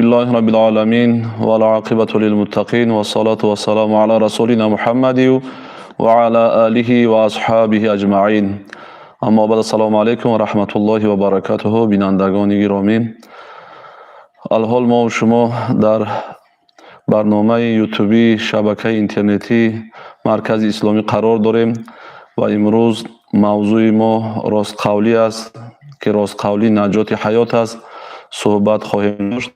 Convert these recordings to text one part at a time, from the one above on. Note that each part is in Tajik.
لله رب العالمين والعاقبة للمتقين والصلاة والسلام على رسولنا محمد وعلى آله وأصحابه أجمعين. أما بعد، السلام عليكم ورحمة الله وبركاته. Бинандагони гиромӣ, алҳол мо шумо дар барномаи ютубӣ шабакаи интернетӣ Маркази Исломӣ қарор дорем ва имрӯз мавзӯи мо ростқавлӣ аст, ки ростқавлӣ наҷоти ҳаёт аст, суҳбат хоҳем дошт.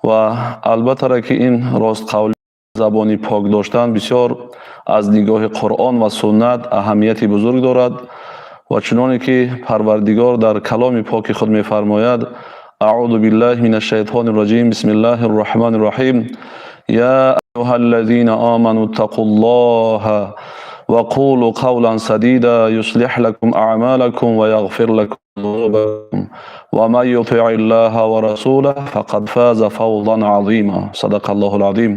Ва албаттара ки ин ростқавлӣ, забони пок доштан бисёр аз нигоҳи Қуръон ва суннат аҳамияти бузург дорад. Ва чуноне ки Парвардигор дар каломи поки худ мефармояд: أعوذ بالله من الشيطان الرجيم، بسم الله الرحمن الرحيم، يا أيها الذين آمنوا اتقوا الله وقولوا قولا سديدا يصلح لكم أعمالكم ويغفر لكم ذنوبكم ومن يطع الله ورسوله فقد فاز فوزا عظيما. صدق الله العظيم.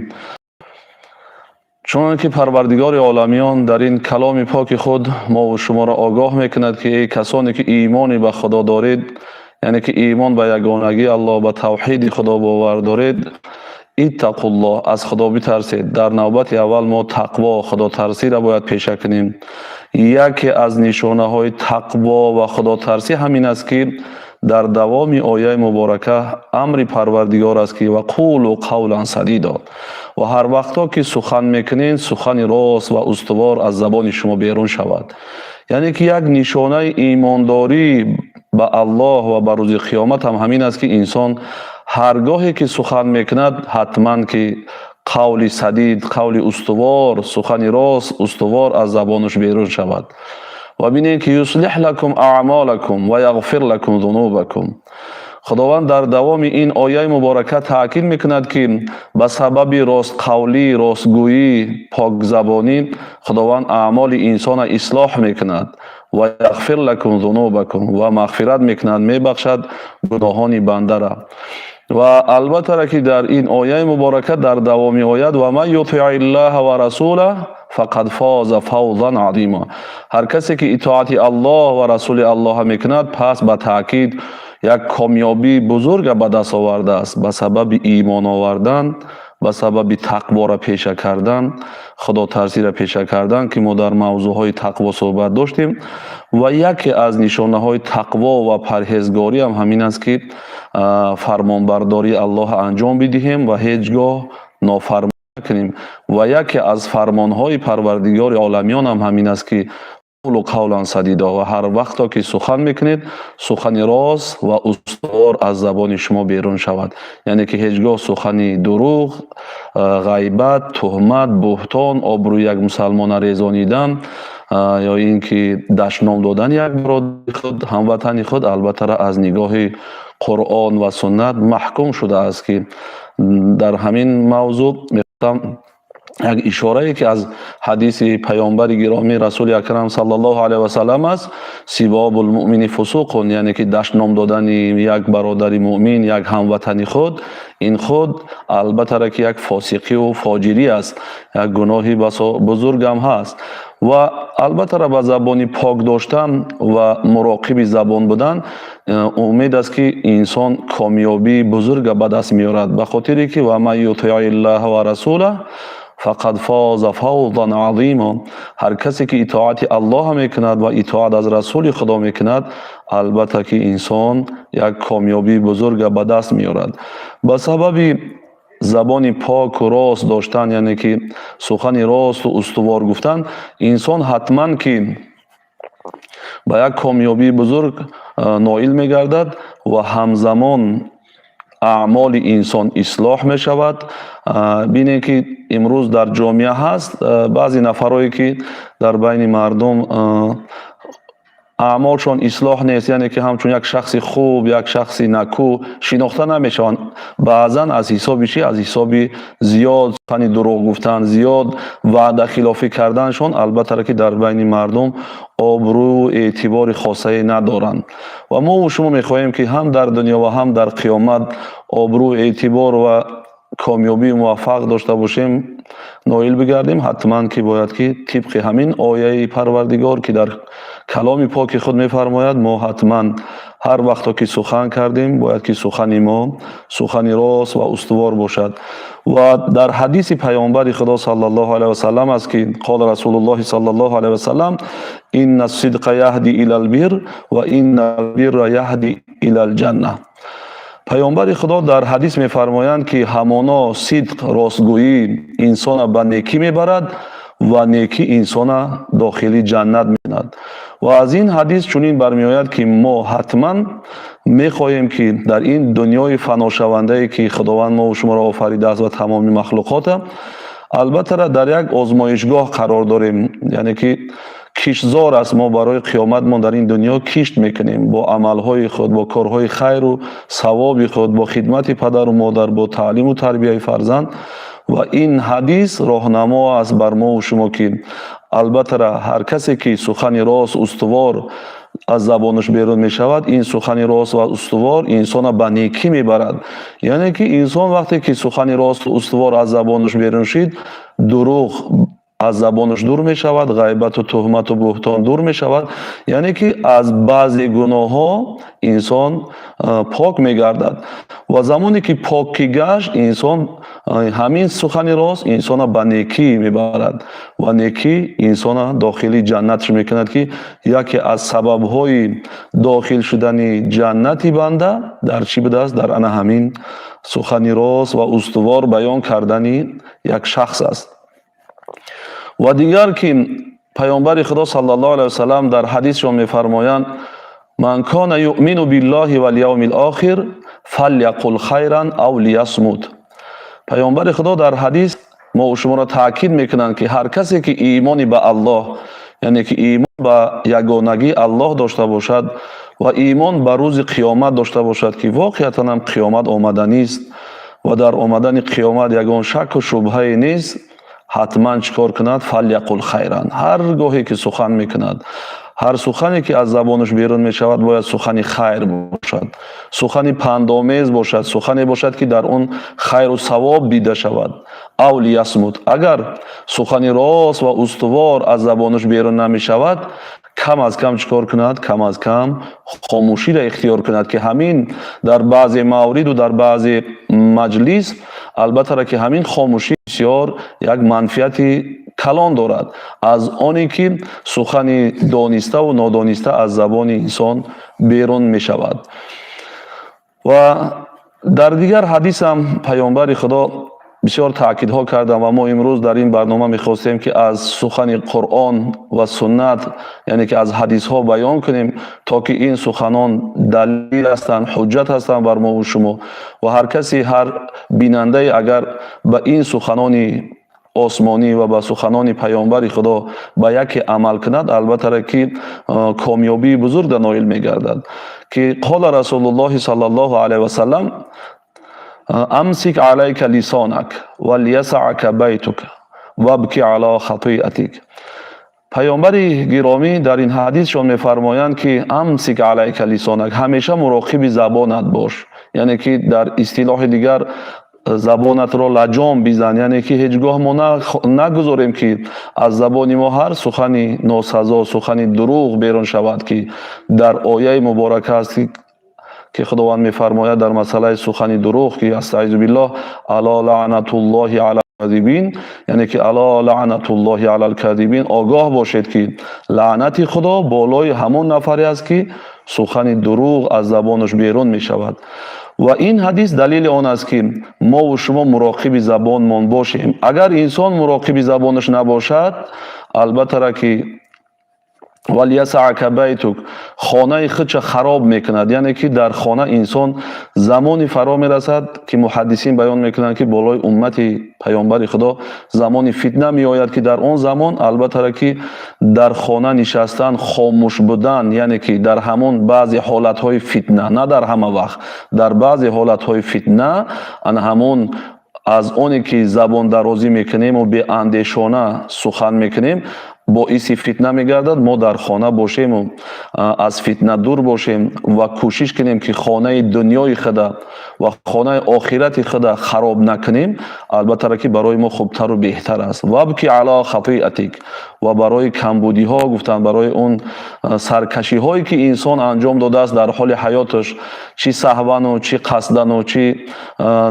Чунон ки Парвардигори оламиён дар ин каломи поки худ мову шуморо огоҳ мекунад, ки эй касоне ки имоне ба Худо доред, яъне ки имон ба ягонагии Аллоҳ, ба тавҳиди Худо бовар доред, اتقوا الله, аз Худо битарсед. Дар навбати аввал мо тақво, худотарсиро бояд пеша кунем. Яке аз нишонаҳои тақво ва худотарсӣ ҳамин аст, ки дар давоми ояи муборака амри Парвардигор аст, ки وقولوا قولا سديدا, ва ҳар вақто ки сухан мекунед, сухани рост ва устувор аз забони шумо берун шавад. Яъне ки як нишонаи имондорӣ ба Аллоҳ ва ба рӯзи қиёмат ҳам ҳамин аст, ки инсон ҳар гоҳе ки сухан мекунад, ҳатман ки қавли садид, қавли устувор, сухани рост, устувор аз забонаш берун шавад. Ва бинед ки يصلح لكم أعمالكم ويغفر لكم ذنوبكم. Худованд дар давоми ин ояи муборака таъкид мекунад, ки ба сабаби ростқавлӣ, ростгӯӣ, покзабонӣ Худованд аъмоли инсона ислоҳ мекунад ويغفر لكم ذنوبكم, ва мағфират мекунад, мебахшад гуноҳони бандара. Ва албаттара ки дар ин ояи муборака дар давоми оят ومن يطع الله ورسوله فقد فاز فوزا عظيما, ҳар касе ки итоати Аллоҳ ва расули Аллоҳа мекунад, пас ба таъкид як комёбии бузурга ба даст овардааст. Ба сабаби имон овардан, ба сабаби тақворо пеша кардан, худотарсиро пеша кардан, ки мо дар мавзӯъҳои тақво суҳбат доштем. Ва яке аз нишонаҳои тақво ва парҳезгориам ҳамин аст, ки фармонбардории Аллоҳ анҷом бидиҳем ва ҳеҷ гоҳ нофармонӣ накунем. Ва яке аз фармонҳои Парвардигори оламиёнам ҳамин аст, ки قولوا قولا سديدا, ва ҳар вақто ки сухан мекунед, сухани рост ва устувор аз забони шумо берун шавад. Яъне ки ҳеҷ гоҳ сухани дурӯғ, ғайбат, туҳмат, буҳтон, обрӯи як мусалмона резонидан ё ин ки дашном додани як бародари худ, ҳамватани худ, албаттара аз нигоҳи Қуръон ва суннат маҳкум шудааст. Ки дар ҳамин мавзӯъ мехостам як ишорае, ки аз ҳадиси паёмбари гиромӣ, расули акрам صلى الله عليه وسلم аст: سباب المؤمن فسوق, яъне ки дашном додани як бародари муъмин, як ҳамватани худ, ин худ албаттара ки як фосиқиву фоҷирӣ аст, як гуноҳи басо бузургам ҳаст. Ва албаттара ба забони пок доштан ва муроқиби забон будан, умед аст, ки инсон комёбии бузурга ба даст меорад, ба хотире ки ومن يطع الله ورسوله فقد فاز فوزا عظيما, ҳар касе ки итоати Аллоҳа мекунад ва итоат аз расули Худо мекунад, албатта ки инсон як комёбии бузурга ба даст меорад. Ба сабаби забони поку рост доштан, яъне ки сухани росту устувор гуфтан, инсон ҳатман ки ба як комёбии бузург ноил мегардад ва ҳамзамон аъмоли инсон ислоҳ мешавад. Бинем, ки имрӯз дар ҷомеа ҳаст баъзе нафарое, ки дар байни мардум аъмолшон ислоҳ нест, яъне ки ҳамчун як шахси хуб, як шахси накӯ шинохта намешаванд. Баъзан аз ҳисоби чӣ? Аз ҳисоби зиёд сухани дурӯғ гуфтан, зиёд ваъдахилофӣ карданшон, албаттара ки дар байни мардум обрӯю эътибори хосае надоранд. Ва мову шумо мехоҳем, ки ҳам дар дунё ва ҳам дар қиёмат обрӯ, эътибор ва Комёбии муваффақ дошта бошем, ноил бигардем, ҳатман ки бояд ки тибқи ҳамин ояи Парвардигор, ки дар каломи поки худ мефармояд, мо ҳатман ҳар вақто ки сухан кардем, бояд ки сухани мо сухани рост ва устувор бошад. Ва дар ҳадиси Паёмбари Худо саллаллоҳу алайҳи васаллам аст, ки قال رسول الله صلى الله عليه وسلم: إن الصدق يهدي إلى البر وإن البر يهدي إلى الجنة. Паёмбари Худо дар ҳадис мефармоянд, ки ҳамоно сидқ, ростгӯӣ инсона ба некӣ мебарад ва некӣ инсона дохили ҷаннат мекунад. Ва аз ин ҳадис чунин бармеояд, ки мо ҳатман мехоҳем, ки дар ин дунёи фаношавандае, ки Худованд мову шуморо офаридааст ва тамоми махлуқота, албатта, дар як озмоишгоҳ қарор дорем, яъне ки киштзор аст. Мо барои қиёматмон дар ин дунё кишт мекунем бо амалҳои худ, бо корҳои хайру савоби худ, бо хидмати падару модар, бо таълиму тарбияи фарзанд. Ва ин ҳадис роҳнамо аст бар мову шумо, ки албатта ҳар касе ки сухани рост, устувор аз забонаш берун мешавад, ин сухани рост ва устувор инсона ба некӣ мебарад. Яъне ки инсон вақте ки сухани рост, устувор аз забонаш берун шид, дурӯғ аз забонаш дур мешавад, ғайбату туҳмату буҳтон дур мешавад, яъне ки аз баъзе гуноҳҳо инсон пок мегардад. Ва замоне ки пок ки гашт инсон, ҳамин сухани рост инсона ба некӣ мебарад ва некӣ инсона дохили ҷаннатш мекунад, ки яке аз сабабҳои дохил шудани ҷаннати банда дар чӣ будааст? Дар ана ҳамин сухани рост ва устувор баён кардани як шахс аст. Ва дигар ки Паёмбари Худо саллаллоҳу алайҳи васаллам дар ҳадисшон мефармоянд: من كان يؤمن بالله واليوم الآخر فليقل خيرا أو ليصمت. Паёмбари Худо дар ҳадис мо шуморо таъкид мекунанд, ки ҳар касе ки имони ба Аллоҳ, яъне ки имон ба ягонагии Аллоҳ дошта бошад ва имон ба рӯзи қиёмат дошта бошад, ки воқеатан ҳам қиёмат омаданист ва дар омадани қиёмат ягон шакку шубҳае нест, ҳатман чӣ кор кунад? فليقل خيرا. Ҳар гоҳе ки сухан мекунад, ҳар сухане ки аз забонаш берун мешавад, бояд сухани хайр бошад, сухани пандомез бошад, сухане бошад, ки дар он хайру савоб дида шавад. أو ليصمت. Агар сухани рост ва устувор аз забонаш берун намешавад, кам аз кам чӣ кор кунад? Кам аз кам хомӯширо ихтиёр кунад, ки ҳамин дар баъзе мавриду дар баъзе маҷлис, албатта, ки ҳамин хомӯшӣ бисёр як манфиати калон дорад аз оне ки сухани дониставу нодониста аз забони инсон берун мешавад. Ва дар дигар ҳадисам Паёмбари Худо бисёр таъкидҳо кардам ва мо имрӯз дар ин барнома мехостем, ки аз сухани Қуръон ва суннат, яъне ки аз ҳадисҳо баён кунем, то ки ин суханон далил ҳастанд, ҳуҷҷат ҳастанд бар мову шумо. Ва ҳар касе, ҳар бинандае агар ба ин суханони осмонӣ ва ба суханони Паёмбари Худо ба яке амал кунад, албатта ки комёбии бузурга ноил мегардад, ки قال رسول الله صلى الله عليه وسلم: أمسك عليك لسانك وليسعك بيتك وابك على خطيئتك. Паёмбари гиромӣ дар ин ҳадисшон мефармоянд, ки أمسك عليك لسانك, ҳамеша муроқиби забонат бош, яъне ки дар истилоҳи дигар забонатро лаҷом бизан, яъне ки ҳеҷ гоҳ мо нагузорем, ки аз забони мо ҳар сухани носазо, сухани дурӯғ берун шавад, ки дар ояи муборака аст, ки Худованд мефармояд дар масъалаи сухани дурӯғ, ки أستعيذ بالله: ألا لعنة الله على الكاذبين, яъне ки ألا لعنة الله على الكاذبين. Огоҳ бошед, ки лаънати Худо болои ҳамон нафаре аст, ки сухани дурӯғ аз забонаш берун мешавад. Ва ин ҳадис далели он аст, ки мову шумо муроқиби забонмон бошем. Агар инсон муроқиби забонаш набошад, албатта ки وليسعك بيتك, хонаи худша хароб мекунад. Яъне ки дар хона инсон замони фаро мерасад, ки муҳаддисин баён мекунанд, ки болои уммати Паёмбари Худо замони фитна меояд, ки дар он замон, албатта ки дар хона нишастан, хомӯш будан, яъне ки дар ҳамон баъзе ҳолатҳои фитна, на дар ҳама вақт, дар баъзе ҳолатҳои фитна, ана ҳамон аз оне ки забондарозӣ мекунему беандешона сухан мекунем, боиси фитна мегардад. Мо дар хона бошему аз фитна дур бошем ва кӯшиш кунем, ки хонаи дунёи худа Ва хонаи охирати худа хароб накунем, албатта, ки барои мо хубтару беҳтар аст. وابك على خطيئتك. Ва барои камбудиҳо гуфтанд, барои он саркашиҳое, ки инсон анҷом додааст дар ҳоли ҳаёташ, чӣ саҳвану, чӣ қасдану, чӣ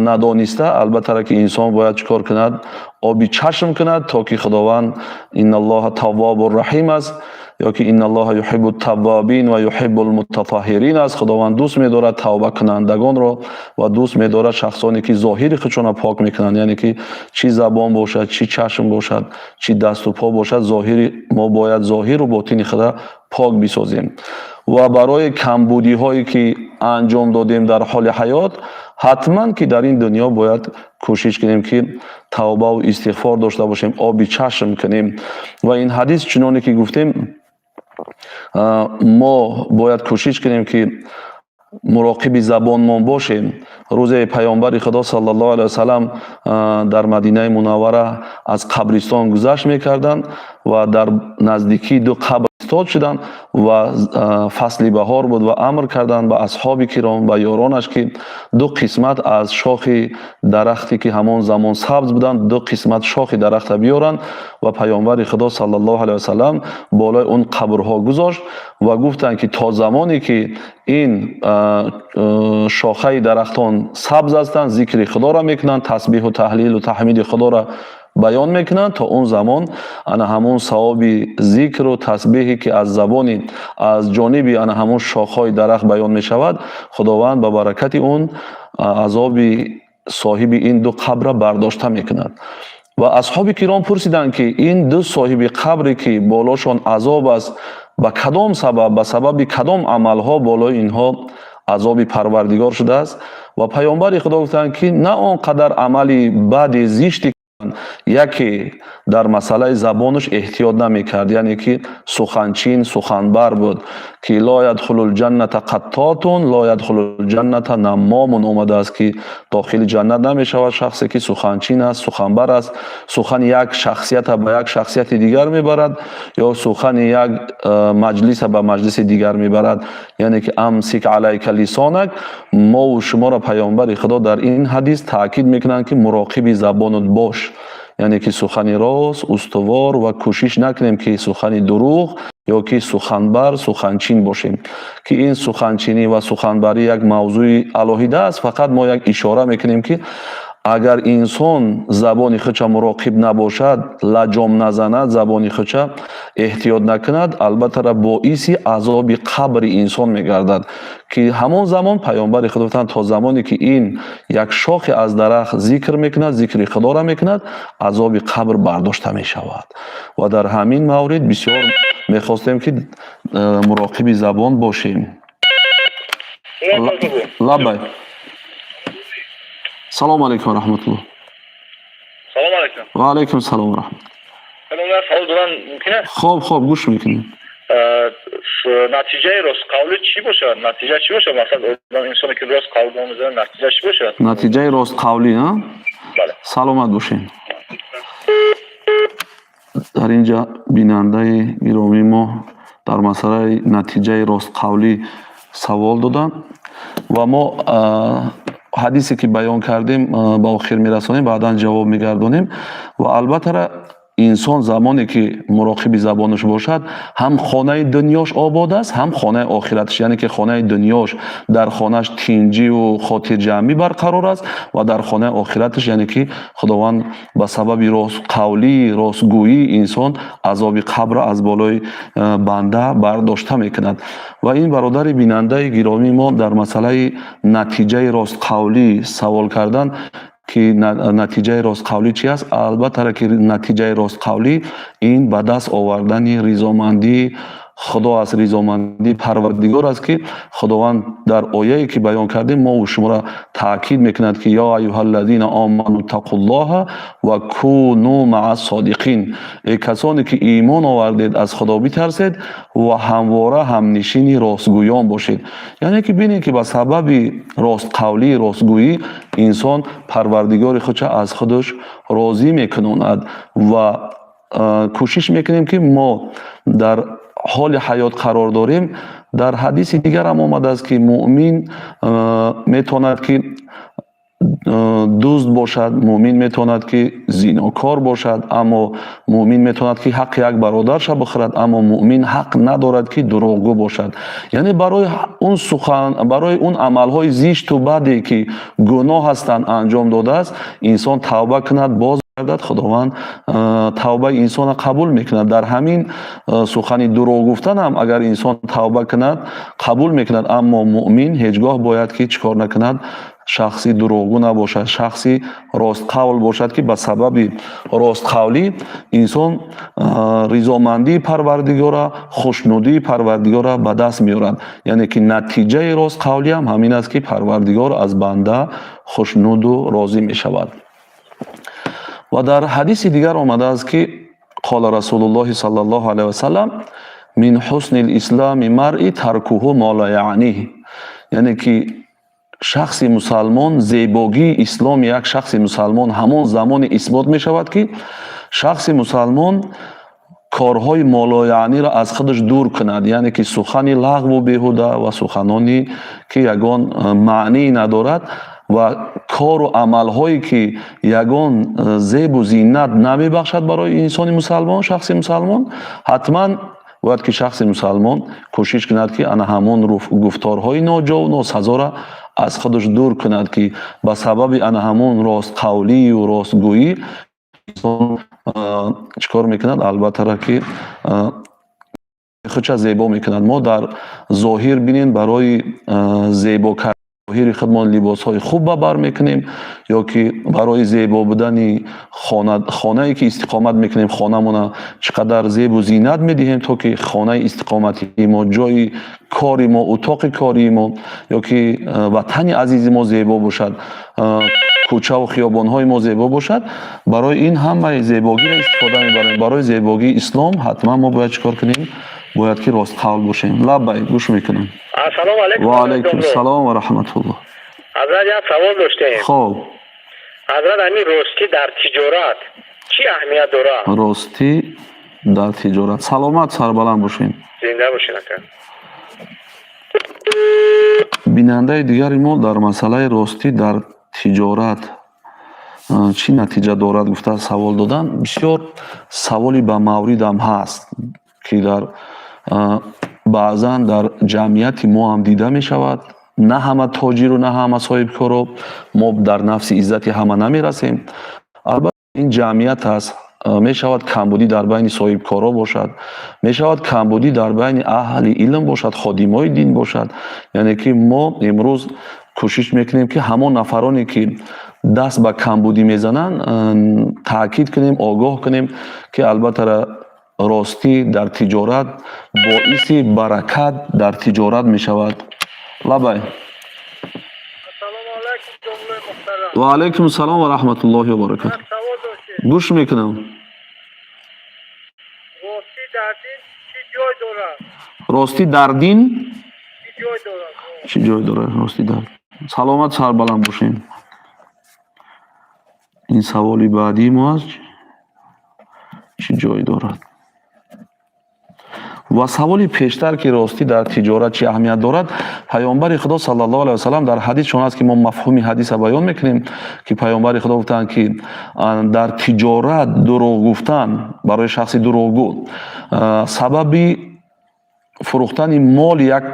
надониста, албатта, ки инсон бояд чӣ кор кунад? Оби чашм кунад, то ки Худованд إن الله تواب رحيم аст, ё ки إن الله يحب التوابين ويحب المتطهرين аст. Худованд дӯст медорад тавбакунандагонро ва дӯст медорад шахсоне, ки зоҳири худшонро пок мекунанд, яъне ки чӣ забон бошад, чӣ чашм бошад, чӣ дасту по бошад, зоҳири мо бояд зоҳиру ботини худа пок бисозем. Ва барои камбудиҳое, ки анҷом додем дар ҳоли ҳаёт, ҳатман ки дар ин дунё бояд кӯшиш кунем, ки тавбаву истиғфор дошта бошем, оби чашм кунем. Ва ин ҳадис, чуноне ки гуфтем, мо бояд кӯшиш кунем, ки муроқиби забонмон бошем. Рӯзе Паёмбари Худо صلى الله عليه وسلم дар Мадинаи Мунаввара аз қабристон гузашт мекарданд ва дар наздикии ду қабр истод шуданд. Ва фасли баҳор буд ва амр карданд ба асҳоби киром, ба ёронаш, ки ду қисмат аз шохи дарахте, ки ҳамон замон сабз буданд, ду қисмат шохи дарахта биёранд. Ва Паёмбари Худо صلى الله عليه وسلم болои он қабрҳо гузошт ва гуфтанд, ки то замоне ки ин шохаи дарахтон сабз ҳастанд, зикри Худоро мекунанд, тасбиҳу таҳлилу таҳмиди Худоро баён мекунанд, то он замон ана ҳамон савоби зикру тасбеҳе, ки аз забони, аз ҷониби ана ҳамон шохҳои дарахт баён мешавад, Худованд ба баракати он азоби соҳиби ин ду қабрра бардошта мекунад. Ва асҳоби киром пурсиданд, ки ин ду соҳиби қабре, ки болошон азоб аст, ба кадом сабаб, ба сабаби кадом амалҳо болои инҳо азоби Парвардигор шудааст? Ва Паёмбари Худо гуфтанд, ки на он қадар амали бади зишти, яке дар масъалаи забонаш эҳтиёт намекард, яъне ки суханчин, суханбар буд, ки لا يدخل الجنة قتات، لا يدخل الجنة نمام омадааст, ки дохили ҷаннат намешавад шахсе, ки суханчин аст, суханбар аст, сухани як шахсията ба як шахсияти дигар мебарад ё сухани як маҷлиса ба маҷлиси дигар мебарад, яъне ки أمسك عليك لسانك. Мову шуморо Паёмбари Худо дар ин ҳадис таъкид мекунанд, ки муроқиби забонат бош, яъне ки сухани рост, устувор, ва кӯшиш накунем, ки сухани дурӯғ ё ки суханбар, суханчин бошем, ки ин суханчинӣ ва суханбарӣ як мавзӯи алоҳида аст. Фақат мо як ишора мекунем, ки агар инсон забони худша муроқиб набошад, лаҷом назанад, забони худша эҳтиёт накунад, албатта, боиси азоби қабри инсон мегардад, ки ҳамон замон Паёмбари Худо гуфтанд, то замоне ки ин як шохе аз дарахт зикр мекунад, зикри Худоро мекунад, азоби қабр бардошта мешавад. Ва дар ҳамин маврид бисёр мехостем, ки муроқиби забон бошем. Лаббай, салому алайкум раҳматуллоҳ. Салом алайкум. Ва алайкум салом раҳмат. Савол додан мумкин аст? Хоб, хоб, гӯш мекунем. Натиҷаи ростқавлӣ чӣ бошад? Натиҷа чӣ бошад? Масалан, одам, инсоне, ки рост қавл мезанад, натиҷа чӣ бошад? Натиҷаи ростқавлӣ? Бале. Саломат бошед. Дар ин ҷа бинандаи гиромии мо дар масъалаи натиҷаи ростқавлӣ савол доданд ва мо ҳадисе, ки баён кардем, ба охир мерасонем, баъдан ҷавоб мегардонем. Ва албатта, инсон замоне ки муроқиби забонаш бошад, ҳам хонаи дунёш обод аст, ҳам хонаи охираташ, яъне ки хонаи дунёш, дар хонааш тинҷиву хотирҷамъӣ барқарор аст ва дар хонаи охираташ, яъне ки Худованд ба сабаби ростқавлӣ, ростгӯии инсон азоби қабрро аз болои банда бардошта мекунад. Ва ин бародари бинандаи гиромии мо дар масъалаи натиҷаи ростқавлӣ савол карданд, ки натиҷаи ростқавлӣ чи аст. Албатта, ки натиҷаи ростқавлӣ ин ба даст овардани ризомандии Худо аст, ризомандии Парвардигор аст, ки Худованд дар ояе, ки баён кардем, мову шуморо таъкид мекунад, ки يا أيها الذين آمنوا اتقوا الله وكونوا مع الصادقين. Эй касоне, ки имон овардед, аз Худо битарсед ва ҳамвора ҳамнишини ростгӯён бошед. Яъне ки бинед, ки ба сабаби ростқавлӣ, ростгӯӣ инсон Парвардигори худша аз худаш розӣ мекунонад. Ва кӯшиш мекунем, ки мо дар Ҳоли ҳаёт қарор дорем. Дар ҳадиси дигарам омадааст, ки муъмин метавонад, ки дузд бошад, муъмин метавонад, ки зинокор бошад, аммо муъмин метавонад, ки ҳаққи як бародарша бихӯрад, аммо муъмин ҳақ надорад, ки дурӯғгӯ бошад. Яъне барои он сухан, барои он амалҳои зишту баде, ки гуноҳ ҳастанд, анҷом додааст, инсон тавба кунад, боз гардад, Худованд тавбаи инсонро қабул мекунад. Дар ҳамин сухани дурӯғ гуфтанам агар инсон тавба кунад, қабул мекунад. Аммо муъмин ҳеҷ гоҳ бояд, ки чӣ кор накунад? Шахси дурӯғгӯ набошад, шахси ростқавл бошад, ки ба сабаби ростқавлӣ инсон ризомандии Парвардигора, хушнудии Парвардигора ба даст меорад. Яъне ки натиҷаи ростқавлиам ҳамин аст, ки Парвардигор аз банда хушнуду розӣ мешавад. Ва дар ҳадиси дигар омадааст, ки قال رسول الله صلى الله عليه وسلم: من حسن الإسلام المرء تركه ما لا يعنيه. Яъне ки шахси мусалмон, зебогии исломи як шахси мусалмон ҳамон замоне исбот мешавад, ки шахси мусалмон корҳои молояъниро аз худаш дур кунад, яъне ки сухани лағву беҳуда ва суханоне, ки ягон маънӣ надорад, ва кору амалҳое, ки ягон зебу зинат намебахшад барои инсони мусалмон, шахси мусалмон. Ҳатман бояд, ки шахси мусалмон кӯшиш кунад, ки ана ҳамон гуфторҳои ноҷову носазора аз худаш дур кунад, ки ба сабаби ана ҳамон ростқавлию ростгӯӣ инсон чӣ кор мекунад? Албаттара, ки худша зебо мекунад. Мо дар зоҳир бинем, барои зебо зоҳири худмон либосҳои хуб ба бар мекунем ё ки барои зебо будани хонае, ки истиқомат мекунем, хонамона чӣ қадар зебу зинат медиҳем, то ки хонаи истиқоматии мо, ҷои кори мо, утоқи кории мо ё ки ватани азизи мо зебо бошад, кӯчаву хиёбонҳои мо зебо бошад. Барои ин ҳамаи зебогиро истифода мебарем. Барои зебогии ислом ҳатман мо бояд чӣ кор кунем? Бояд, ки ростқавл бошем. Лаббай, гӯш мекунам. Ассалому алайкум. Ва алайкум салом ва раҳматуллоҳ. Ҳазрат, як савол доштем. Хоб. Ҳазрат, ҳамин ростӣ дар тиҷорат чӣ аҳамият дорад? Ростӣ дар тиҷорат. Саломат, сарбаланд бошем. Зинда бошед, ака. Бинандаи дигари мо дар масъалаи ростӣ дар тиҷорат чӣ натиҷа дорад гуфта савол додан. Бисёр саволи ба мавридам ҳаст, ки дар баъзан дар ҷамъияти мо ҳам дида мешавад. На ҳама тоҷиру на ҳама соҳибкоро, мо дар нафси иззати ҳама намерасем. Албатта, ин ҷамъият аст, мешавад камбудӣ дар байни соҳибкоро бошад, мешавад камбудӣ дар байни аҳли илм бошад, ходимои дин бошад. Яъне ки мо имрӯз кӯшиш мекунем, ки ҳамон нафароне, ки даст ба камбудӣ мезананд, таъкид кунем, огоҳ кунем, ки албатта ростӣ дар тиҷорат боиси баракат дар тиҷорат мешавад. Лабай. Ассалому алайкум, домлаи муҳтарам. Ва алайкум салом ва раҳматуллоҳи ва баракату. Як савол доштем. Гӯш мекунам. Ростӣ дар дин чӣ ҷой дорад? Ростӣ дар дин Чӣ ҷой дорад? чӣ ҷой дорад ростӣ дар. Саломат, сарбаланд бошем. Ин саволи баъдии мо аст: чӣ ҷой дорад? Ва саволи пештар, ки ростӣ дар тиҷорат чӣ аҳамият дорад, Паёмбари Худо саллаллоҳу алайҳи васаллам дар ҳадисшон аст, ки мо мафҳуми ҳадиса баён мекунем, ки Паёмбари Худо гуфтанд, ки дар тиҷорат дурӯғ гуфтан барои шахси дурӯғгӯ сабаби фурӯхтани моли як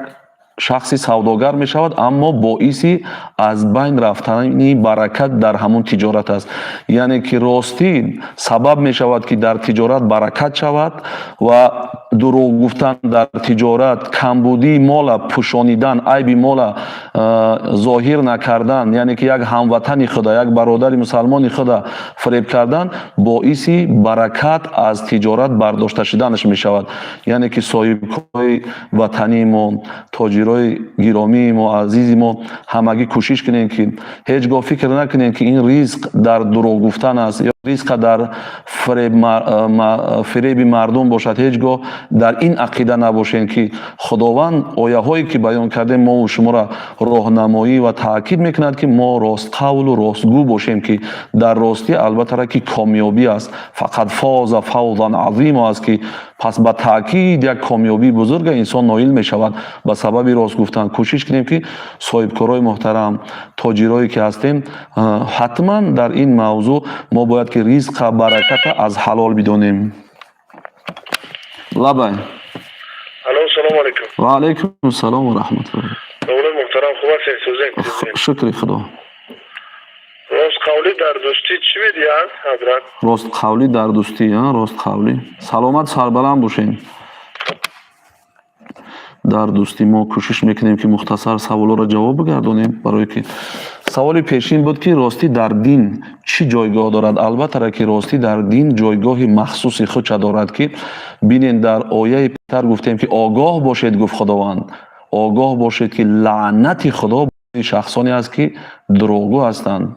шахси савдогар мешавад, аммо боиси аз байн рафтани баракат дар ҳамон тиҷорат аст. Яъне ки ростӣ сабаб мешавад, ки дар тиҷорат баракат шавад, ва дурӯғ гуфтан дар тиҷорат, камбудии мола пӯшонидан, айби мола зоҳир накардан, яъне ки як ҳамватани худа, як бародари мусалмони худа фиреб кардан боиси баракат аз тиҷорат бардошта шуданаш мешавад. Яъне ки соҳибкори ватании мо, тоҷирои гиромии мо, азизи мо, ҳамагӣ кӯшиш кунем, ки ҳеҷ гоҳ фикр накунем, ки ин ризқ дар дурӯғ гуфтан аст. Ризқа дар фиреби мардум бошад. Ҳеҷ гоҳ дар ин ақида набошем, ки Худованд ояҳое ки баён кардем, мову шуморо роҳнамоӣ ва таъкид мекунад, ки мо ростқавлу ростгӯ бошем, ки дар ростӣ албатта ки комёбӣ аст. Фақат фоза фавзан азимо аст, ки пас ба таъкид як комёбии бузурга инсон ноил мешавад ба сабаби рост гуфтан. Кӯшиш кунем, ки соҳибкорои муҳтарам, тоҷирое ки ҳастем, ҳатман дар ин мавзӯъ мо бояд ки ризқа, бараката аз ҳалол бидонем. Лабай. Алло, салому алайкум. Ва алайкум салом ва раҳматуллоҳ. Довлат муҳтарам, хуб ҳастед, сӯзем? Шукри Худо. Ростқавлӣ дар дӯстӣ чӣ медиҳад, ҳазрат? Ростқавлӣ дар дӯстӣ, ростқавлӣ. Саломат, сарбаланд бошед. Дар дӯстӣ мо кӯшиш мекунем, ки мухтасар саволҳоро ҷавоб бигардонем, барое ки саволи пешин буд, ки ростӣ дар дин чӣ ҷойгоҳ дорад. Албатта ки ростӣ дар дин ҷойгоҳи махсуси худша дорад, ки бинен, дар ояи петар гуфтем, ки огоҳ бошед, гуфт Худованд, огоҳ бошед, ки лаънати Худо шахсоне аст, ки дурӯғгӯ ҳастанд.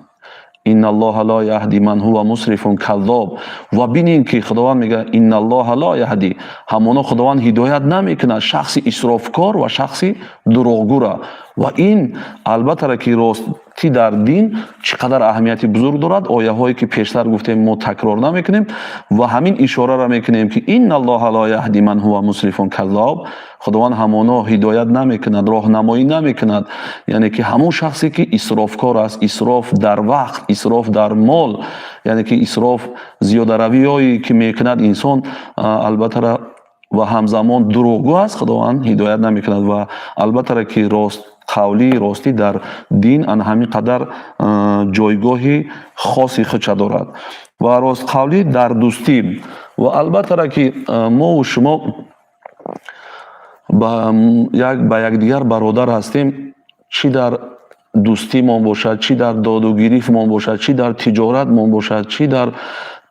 Инналлоҳа ло яҳди ман ҳува мусрифун каззоб. Ва бинем, ки Худованд мегӯяд: инналлоҳа ло яҳди, ҳамоно Худованд ҳидоят намекунад шахси исрофкор ва шахси дурӯғгӯра. Ва ин албатта ки ростӣ дар дин чӣ қадар аҳамияти бузург дорад, ояҳое ки пештар гуфтем, мо такрор намекунем ва ҳамин ишораро мекунем, ки инналлоҳа ло яҳди ман ҳува мусрифун каззоб, Худованд ҳамоно ҳидоят намекунад, роҳнамоӣ намекунад, яъне ки ҳамон шахсе ки исрофкор аст, исроф дар вақт, исроф дар мол, яъне ки исроф, зиёдаравиҳое ки мекунад инсон, албатта ва ҳамзамон дурӯғгӯ аст, Худованд ҳидоят намекунад. Ва албатта ки ростқавлӣ, ростӣ дар дин ана ҳамин қадар ҷойгоҳи хоси худша дорад. Ва ростқавлӣ дар дӯстӣ, ва албатта ки мову шумо ба якдигар бародар ҳастем, чӣ дар дӯстимон бошад, чӣ дар додугирифтмон бошад, чӣ дар тиҷоратмон бошад, чӣ дар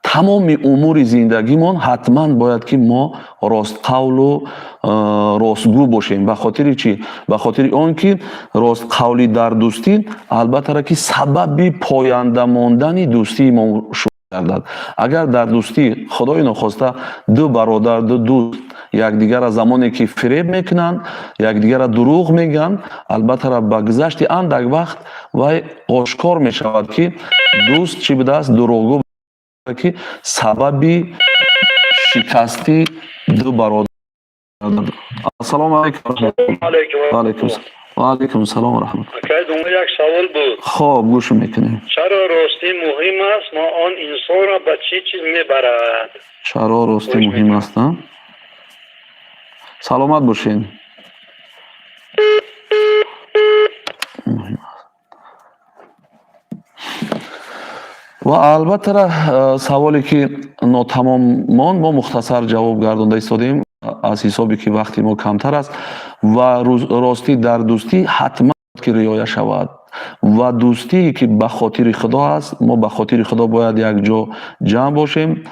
тамоми умури зиндагимон, ҳатман бояд ки мо ростқавлу ростгӯ бошем. Ба хотири чӣ? Ба хотири он ки ростқавлӣ дар дӯстӣ албатта ки сабаби поянда мондани дӯстии мо гардад. Агар дар дӯстӣ, Худои нохоста, ду бародар, ду дӯст якдигарро замоне ки фиреб мекунанд, якдигарро дурӯғ мегӯянд, албатта ба гузашти андак вақт вай ошкор мешавад, ки дӯст чӣ будааст, дурӯғгӯ, ки сабаби шикасти ду бародар. Ассалому алайкум. Ва алайкум салом ва раҳматуллоҳ. Акай, як савол буд. Хоб, гӯш мекунем. Чаро ростӣ муҳим аст ва он инсонро ба чӣ чиз мебарад? Чаро ростӣ муҳим аст? Саломат бошед. Ва албатта саволе ки нотамом монд, мо мухтасар ҷавоб гардонда истодем аз ҳисобе ки вақти мо камтар аст. Ва ростӣ дар дӯстӣ ҳатман ки риоя шавад, ва дӯстие ки ба хотири Худо аст, мо ба хотири Худо бояд якҷо ҷамъ бошем.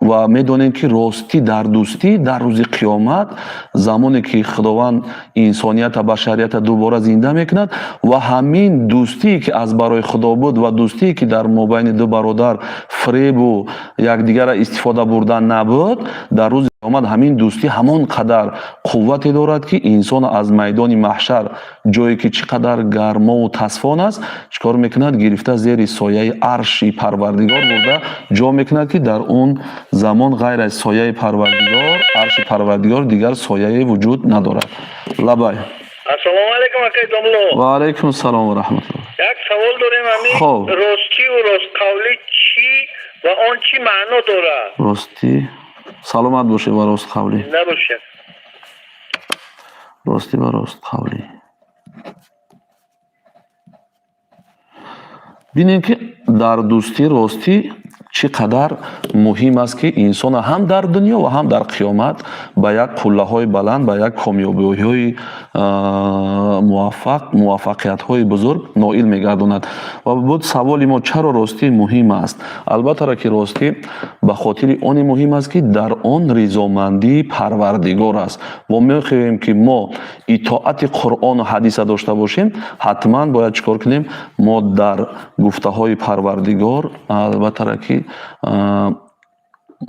Ва медонем, ки ростӣ дар дӯстӣ дар рӯзи қиёмат, замоне ки Худованд инсонията, башарията дубора зинда мекунад, ва ҳамин дӯстие ки аз барои Худо буд ва дӯстие ки дар мобайни ду бародар фиребу якдигарро истифода бурдан набуд, дар рӯзи қиёмат ҳамин дӯстӣ ҳамон қадар қуввате дорад, ки инсонро аз майдони маҳшар, ҷое ки чӣ қадар гармову тасфон аст, чӣ кор мекунад? Гирифта зери сояи арши Парвардигор бурда ҷо мекунад, ки дар он замон ғайр аз сояи Парвардигор, арши Парвардигор, дигар сояе вуҷуд надорад. Лабай. Ассалому алайкум, акай домло. Ва алайкум ассалом ва раҳматуллоҳ. Як савол дорем, ҳамин ростӣ ва ростқавлӣ чӣ ва он чӣ маъно дорад? Ростӣ, саломат бошед, ва ростқавлӣ. Набошед. Ростӣ ва ростқавлӣ. Бинем, ки дар дӯстӣ ростӣ Чӣ қадар муҳим аст, ки инсона ҳам дар дунё ва ҳам дар қиёмат ба як қуллаҳои баланд, ба як комёбиҳои муваффақ, муваффақиятҳои бузург ноил мегардонад. Ва буд саволи мо: чаро ростӣ муҳим аст? Албаттара, ки ростӣ ба хотири оне муҳим аст, ки дар он ризомандии Парвардигор аст. Мо мехоҳем, ки мо итоати Қуръону ҳадиса дошта бошем, ҳатман бояд чӣ кор кунем? Мо дар гуфтаҳои Парвардигор, албаттара, ки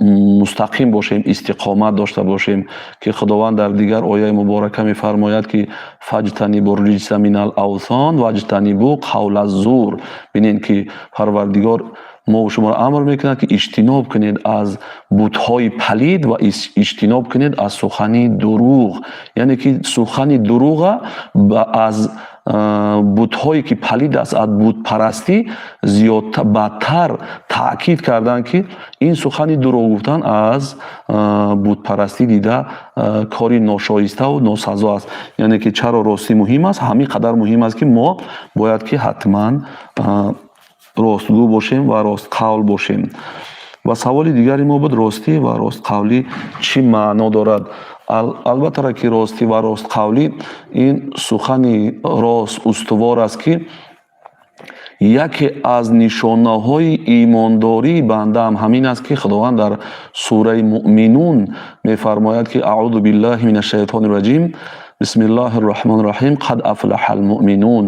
мустақим бошем, истиқомат дошта бошем, ки Худованд дар дигар ояи муборака мефармояд, ки فاجتنبوا الرجس من الأوثان واجتنبوا قول الزور. Бинед, ки Парвардигор мо шуморо амр мекунад, ки иҷтиноб кунед аз бутҳои палид ва иҷтиноб кунед аз сухани дурӯғ. Яъне ки сухани дурӯға аз бутҳое ки палид аст, аз бутпарастӣ зиёд бадтар таъкид карданд, ки ин сухани дурӯғ гуфтан аз бутпарастӣ дида кори ношоиставу носазо аст. Яъне ки чаро ростӣ муҳим аст? Ҳамин қадар муҳим аст, ки мо бояд ки ҳатман ростгӯ бошем ва ростқавл бошем. Ва саволи дигари мо буд: ростӣ ва ростқавлӣ чӣ маъно дорад? Албаттара, ки ростӣ ва ростқавлӣ ин сухани рост устувор аст, ки яке аз нишонаҳои имондории бандаам ҳамин аст, ки Худованд дар сураи Муъминун мефармояд, ки أعوذ بالله من الشيطان الرجيم، بسم الله الرحمن الرحيم، قد أفلح المؤمنون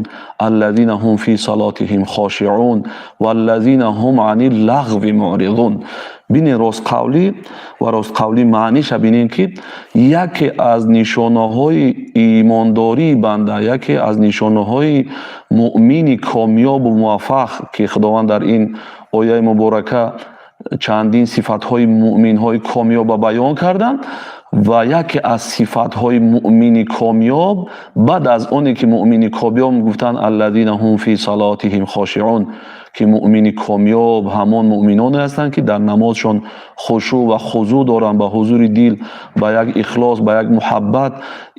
الذين هم في صلاتهم خاشعون والذين هم عن اللغو معرضون. Бинед, ростқавлӣ ва ростқавлӣ маъниша бинед, ки яке аз нишонаҳои имондории банда, яке аз нишонаҳои муъмини комёбу муваффақ, ки Худованд дар ин ояи муборака чандин сифатҳои муъминҳои комёба баён карданд, ва яке аз сифатҳои муъмини комёб, баъд аз оне ки муъмини комёб гуфтанд, الذين هم في صلاتهم خاشعون, ки муъмини комёб ҳамон муъминоне ҳастанд, ки дар намозшон хушӯъ ва хузӯъ доранд, ба ҳузури дил, ба як ихлос, ба як муҳаббат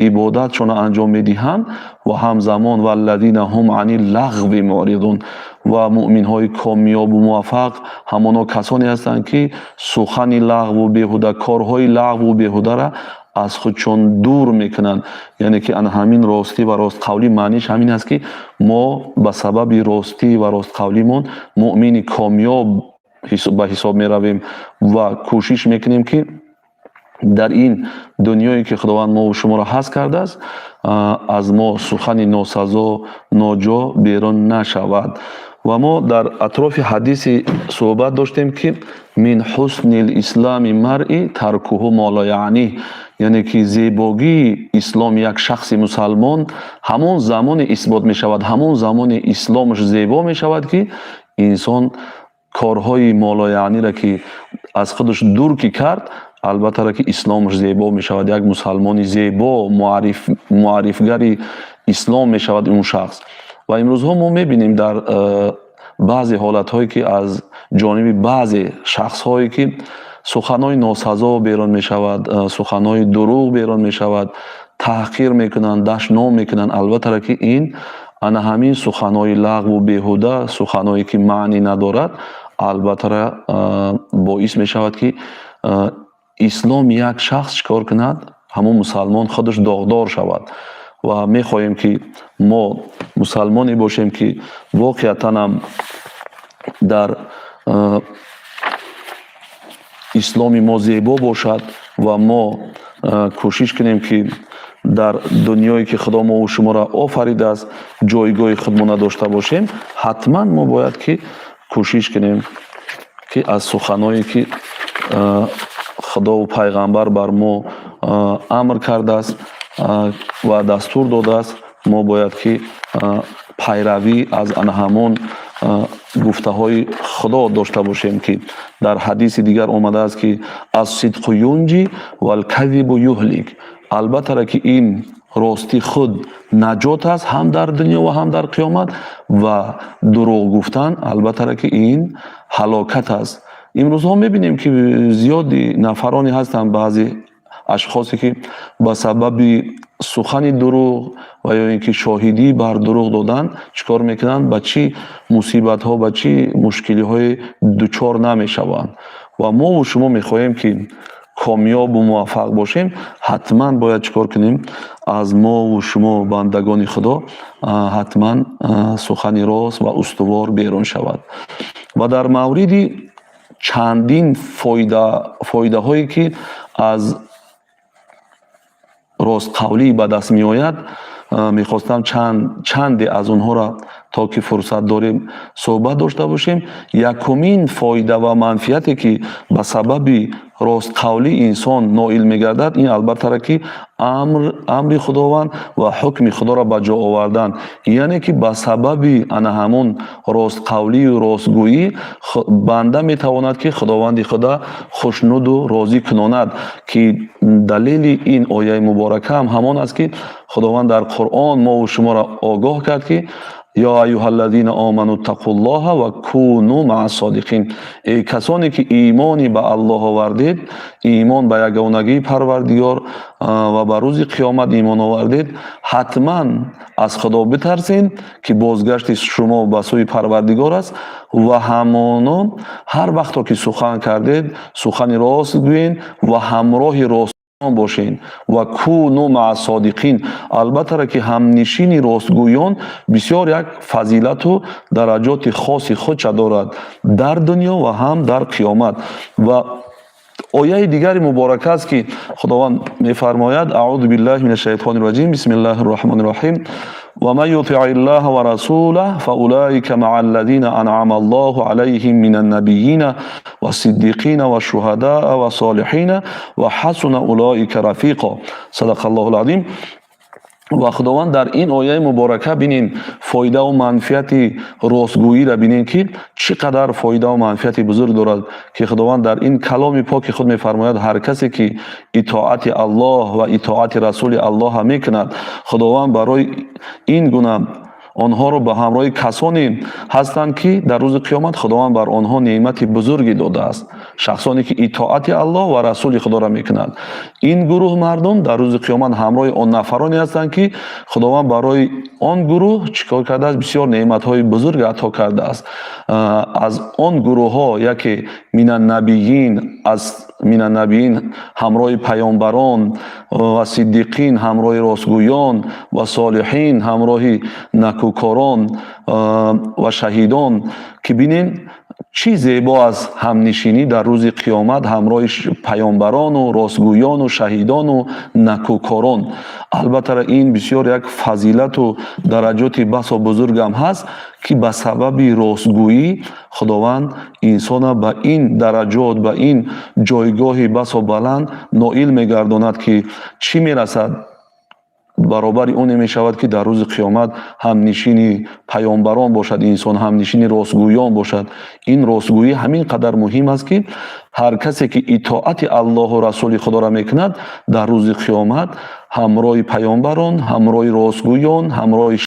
ибодатшонро анҷом медиҳанд, ва ҳамзамон والذين هم عن اللغو معرضون, ва муъминҳои комёбу муваффақ ҳамоно касоне ҳастанд, ки сухани лағву беҳуда, корҳои лағву беҳудара аз худшон дур мекунанд. Яъне ки ана ҳамин ростӣ ва ростқавлӣ маъниш ҳамин аст, ки мо ба сабаби ростӣ ва ростқавлимон муъмини комёб ба ҳисоб меравем ва кӯшиш мекунем, ки дар ин дунёе ки Худованд мову шуморо ҳаст кардааст, аз мо сухани носазо, ноҷо берун нашавад. Ва мо дар атрофи ҳадиси суҳбат доштем, ки من حسن إسلام المرء تركه ما لا يعنيه, яъне ки зебогии исломи як шахси мусалмон ҳамон замоне исбот мешавад, ҳамон замоне исломаш зебо мешавад, ки инсон корҳои ما لا يعنيه ра ки аз худаш дур ки кард, албаттара, ки исломаш зебо мешавад, як мусалмони зебо, муаррифгари ислом мешавад он шахс. Ва имрӯзҳо мо мебинем дар баъзе ҳолатҳое, ки аз ҷониби баъзе шахсҳое ки суханҳои носазо берун мешавад, суханҳои дурӯғ берун мешавад, таҳқир мекунанд, дашном мекунанд. Албаттара, ки ин ана ҳамин суханҳои лағву беҳуда, суханҳое ки маънӣ надорад, албаттара, боис мешавад, ки исломи як шахс чӣ кор кунад? Ҳамон мусалмон худаш доғдор шавад. Ва мехоҳем, ки мо мусалмоне бошем, ки воқеатанам дар исломи мо зебо бошад ва мо кӯшиш кунем, ки дар дунёе ки Худо мову шуморо офаридааст, ҷойгоҳи худмона дошта бошем. Ҳатман мо бояд ки кӯшиш кунем, ки аз суханҳое ки Худову пайғамбар бар мо амр кардааст ва дастур додааст, мо бояд ки пайравӣ аз ана ҳамон гуфтаҳои Худо дошта бошем, ки дар ҳадиси дигар омадааст, ки الصدق ينجي والكذب يهلك. Албаттара, ки ин ростӣ худ наҷот аст ҳам дар дунё ва ҳам дар қиёмат, ва дурӯғ гуфтан, албаттара, ки ин ҳалокат аст. Имрӯзҳо мебинем, ки зиёди нафароне ҳастанд, баъзе Ашхосе ки ба сабаби сухани дурӯғ ва ё ин ки шоҳидӣ бар дурӯғ додан чӣ кор мекунанд, ба чӣ мусибатҳо, ба чӣ мушкилиҳое дучор намешаванд. Ва мову шумо мехоҳем, ки комёбу муваффақ бошем, ҳатман бояд чӣ кор кунем? Аз мову шумо, бандагони Худо, ҳатман сухани рост ва устувор берун шавад. Ва дар мавриди чандин фоидаҳое, ки аз ростқавлӣ ба даст меояд, мехостам чанде аз онҳоро, то ки фурсат дорем, суҳбат дошта бошем. Якумин фоида ва манфиате, ки ба сабаби ростқавлӣ инсон ноил мегардад, ин албаттара ки амри Худованд ва ҳукми Худоро ба ҷо овардан, яъне ки ба сабаби ана ҳамон ростқавлию ростгӯӣ банда метавонад, ки Худованди Худо хушнуду розӣ кунонад, ки далели ин ояи муборака ҳам ҳамон аст, ки Худованд дар Қуръон мову шуморо огоҳ кард, ки «Ё аюҳаллазина оману ттақуллоҳа ва куну маа содиқин». Эй касоне ки имони ба Аллоҳ овардед, имон ба ягонагии Парвардигор ва ба рӯзи қиёмат имон овардед, ҳатман аз Худо битарсед, ки бозгашти шумо ба сӯи Парвардигор аст, ва ҳамоно ҳар вақто ки сухан кардед, сухани рост гӯед ва ҳамроҳи рост бошед. Ва куну маа содиқин. Албаттара ки ҳамнишини ростгӯён бисёр як фазилату дараҷоти хоси худша дорад дар дунё ва ҳам дар қиёмат. Ва ояи дигари муборака аст, ки Худованд мефармояд: «Аъузу биллаҳи мина шайтони раҷим, бисмиллаҳи рраҳмони рраҳим. ومن يطع الله ورسوله فأولئك مع الذين أنعم الله عليهم من النبيين والصديقين والشهداء والصالحين وحسن أولئك رفيقا. صدق الله العظيم». Ва Худованд дар ин ояи муборака, бинен, фоидаву манфиати ростгӯиро бинен, ки чӣ қадар фоидаву манфиати бузург дорад, ки Худованд дар ин каломи поки худ мефармояд: ҳар касе ки итоати Аллоҳ ва итоати расули Аллоҳа мекунад, Худованд барои ин гуна онҳоро ба ҳамроҳи касоне ҳастанд, ки дар рӯзи қиёмат Худованд бар онҳо неъмати бузурге додааст. Шахсоне ки итоати Аллоҳ ва расули Худоро мекунанд, ин гурӯҳ мардум дар рӯзи қиёмат ҳамроҳи он нафароне ҳастанд, ки Худованд барои он гурӯҳ чӣ кор кардааст? Бисёр неъматҳои бузург ато кардааст. Аз он гурӯҳҳо яке минаннабиин, аз минаннабиин, ҳамроҳи паёмбарон, ва сиддиқин, ҳамроҳи ростгӯён, ва солиҳин, ҳамроҳи накӯкорон, ва шаҳидон. Ки бинен, чӣ зебо аст ҳамнишинӣ дар рӯзи қиёмат ҳамроҳи паёмбарону ростгӯёну шаҳидону накӯкорон. Албатта, ин бисёр як фазилату дараҷоти басо бузургам ҳаст, ки ба сабаби ростгӯӣ Худованд инсона ба ин дараҷот, ба ин ҷойгоҳи басо баланд ноил мегардонад, ки чӣ мерасад, баробари оне мешавад, ки дар рӯзи қиёмат ҳамнишини паёмбарон бошад инсон, ҳамнишини ростгӯён бошад. Ин ростгӯӣ ҳамин қадар муҳим аст, ки ҳар касе ки итоати Аллоҳу расули Худоро мекунад, дар рӯзи қиёмат ҳамроҳи паёмбарон, ҳамроҳи ростгӯён, ҳамроҳи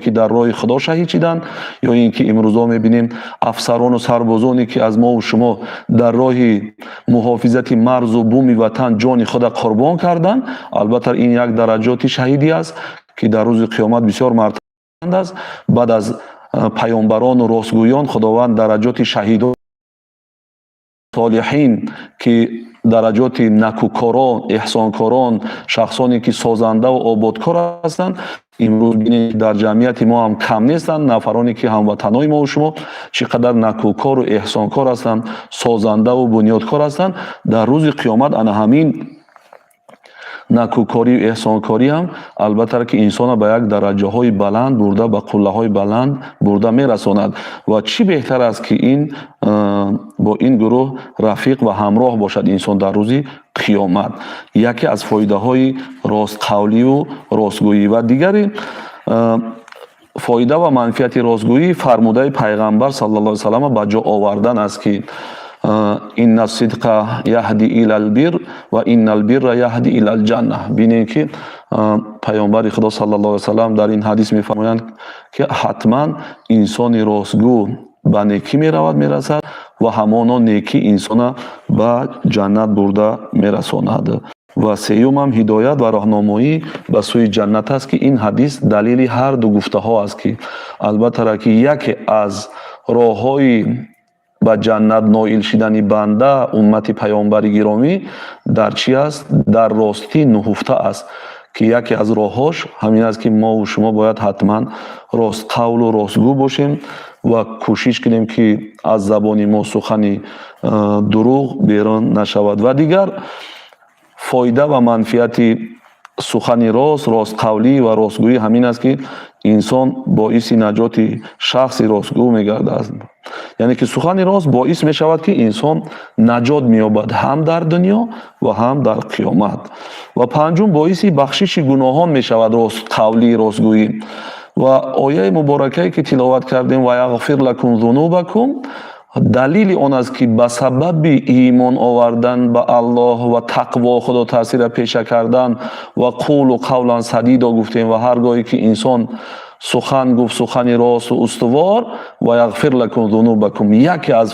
ки дар роҳи Худо шаҳид шиданд, ё ин ки имрӯзо мебинем афсарону сарбозоне, ки аз мову шумо дар роҳи муҳофизати марзу буми ватан ҷони худа қурбон карданд. Албатта, ин як дараҷоти шаҳидӣ аст, ки дар рӯзи қиёмат бисёр мартабанд аст. Баъд аз паёмбарону ростгӯён Худованд дараҷоти шаҳидон, солиҳин, ки дараҷоти накӯкорон, эҳсонкорон, шахсоне ки созандаву ободкор ҳастанд. Имрӯз бинед, дар ҷамъияти мо ҳам кам нестанд нафароне, ки ҳамватанои мову шумо чӣ қадар накӯкору эҳсонкор ҳастанд, созандаву бунёдкор ҳастанд. Дар рӯзи қиёмат ана ҳамин накӯкорию эҳсонкорӣ ҳам албатта ки инсонро ба як дараҷаҳои баланд бурда, ба қуллаҳои баланд бурда мерасонад. Ва чӣ беҳтар аст, ки ин бо ин гурӯҳ рафиқ ва ҳамроҳ бошад инсон дар рӯзи қиёмат. Яке аз фоидаҳои ростқавлию ростгӯӣ. Ва дигари фоида ва манфиати ростгӯӣ фармудаи Пайғамбар саллаллоҳу алайҳи васаллама ба ҷо овардан аст, ки «Инна сидқа яҳди илал бир ва иннал бирра яҳди илал ҷанна». Бинем, ки Паёмбари Худо саллаллоҳу алайҳи васаллам дар ин ҳадис мефармоянд, ки ҳатман инсони ростгӯ ба некӣ меравад, мерасад, ва ҳамоно некӣ инсона ба ҷаннат бурда мерасонад. Ва сеюм ҳам ҳидоят ва роҳнамоӣ ба сӯи ҷаннат аст, ки ин ҳадис далели ҳар ду гуфтаҳо аст, ки албатта ки яке аз роҳҳои ба ҷаннат ноил шидани банда, уммати паёмбари гиромӣ, дар чӣ аст? Дар ростӣ нуҳуфта аст, ки яке аз роҳҳош ҳамин аст, ки мову шумо бояд ҳатман ростқавлу ростгӯ бошем ва кӯшиш кунем, ки аз забони мо сухани дурӯғ берун нашавад. Ва дигар фоида ва манфиати сухани рост, ростқавлӣ ва ростгӯӣ ҳамин аст, ки инсон боиси наҷоти шахси ростгӯ мегардад. Яъне ки сухани рост боис мешавад, ки инсон наҷот меёбад ҳам дар дунё ва ҳам дар қиёмат. Ва панҷум, боиси бахшиши гуноҳон мешавад ростқавлӣ, ростгӯӣ. Ва ояи муборакае, ки тиловат кардем, ва яғфир лакум зунубакум, далели он аст, ки ба сабаби имон овардан ба Аллоҳ ва тақво, худо таъсира пеша кардан, ва қулу қавлан садидо гуфтем, ва ҳар гоҳе ки инсон сухан гуфт, сухани росту устувор, ва яғфир лакум зунубакум, яке аз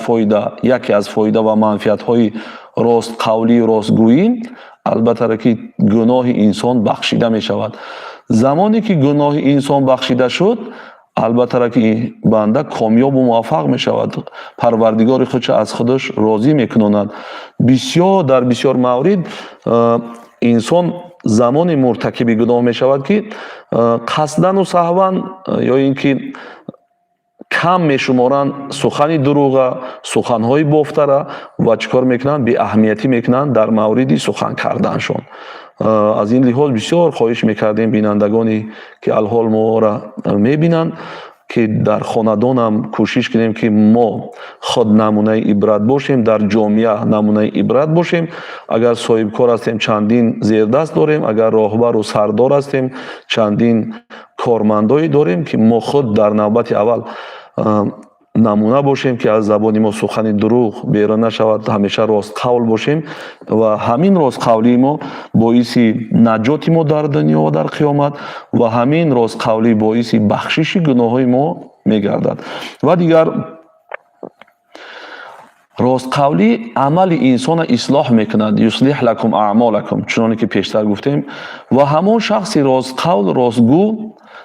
фоида ва манфиатҳои ростқавлию ростгӯӣ, албатта, ки гуноҳи инсон бахшида мешавад. Замоне ки гуноҳи инсон бахшида шуд, албатта ки банда комёбу муваффақ мешавад, Парвардигори худша аз худаш розӣ мекунонад. Бисёр, дар бисёр маврид инсон замоне муртакиби гуноҳ мешавад, ки қасдану саҳван ё ин ки кам мешуморанд сухани дурӯға, суханҳои бофтара, ва чӣ кор мекунанд? Беаҳамиятӣ мекунанд дар мавриди сухан карданшон. Аз ин лиҳоз бисёр хоҳиш мекардем бинандагоне, ки алҳол моро мебинанд, ки дар хонадонам кӯшиш кунем, ки мо худ намунаи ибрат бошем, дар ҷомеа намунаи ибрат бошем. Агар соҳибкор ҳастем, чандин зердаст дорем, агар роҳбару сардор ҳастем, чандин кормандое дорем, ки мо худ дар навбати аввал намуна бошем, ки аз забони мо сухани дурӯғ берун нашавад, ҳамеша ростқавл бошем. Ва ҳамин ростқавлии мо боиси наҷоти мо дар дунё ва дар қиёмат, ва ҳамин ростқавлӣ боиси бахшиши гуноҳҳои мо мегардад. Ва дигар, ростқавлӣ амали инсона ислоҳ мекунад, юслиҳ лакум аъмолакум, чуноне ки пештар гуфтем. Ва ҳамон шахси ростқавл, ростгӯ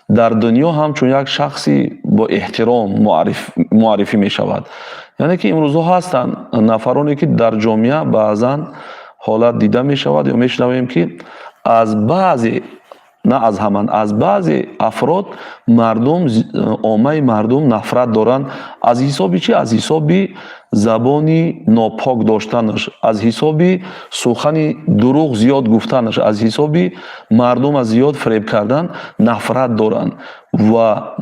дар дунё ҳамчун як шахси бо эҳтиром муаррифӣ мешавад. Яъне ки имрӯзҳо ҳастанд нафароне, ки дар ҷомеа баъзан ҳолат дида мешавад ё мешунавем, ки аз баъзе, на аз ҳама, аз баъзе афрод мардум, оммаи мардум нафрат доранд. Аз ҳисоби чӣ? Аз ҳисоби забони нопок доштанаш, аз ҳисоби сухани дурӯғ зиёд гуфтанаш, аз ҳисоби мардума зиёд фиреб кардан нафрат доранд. Ва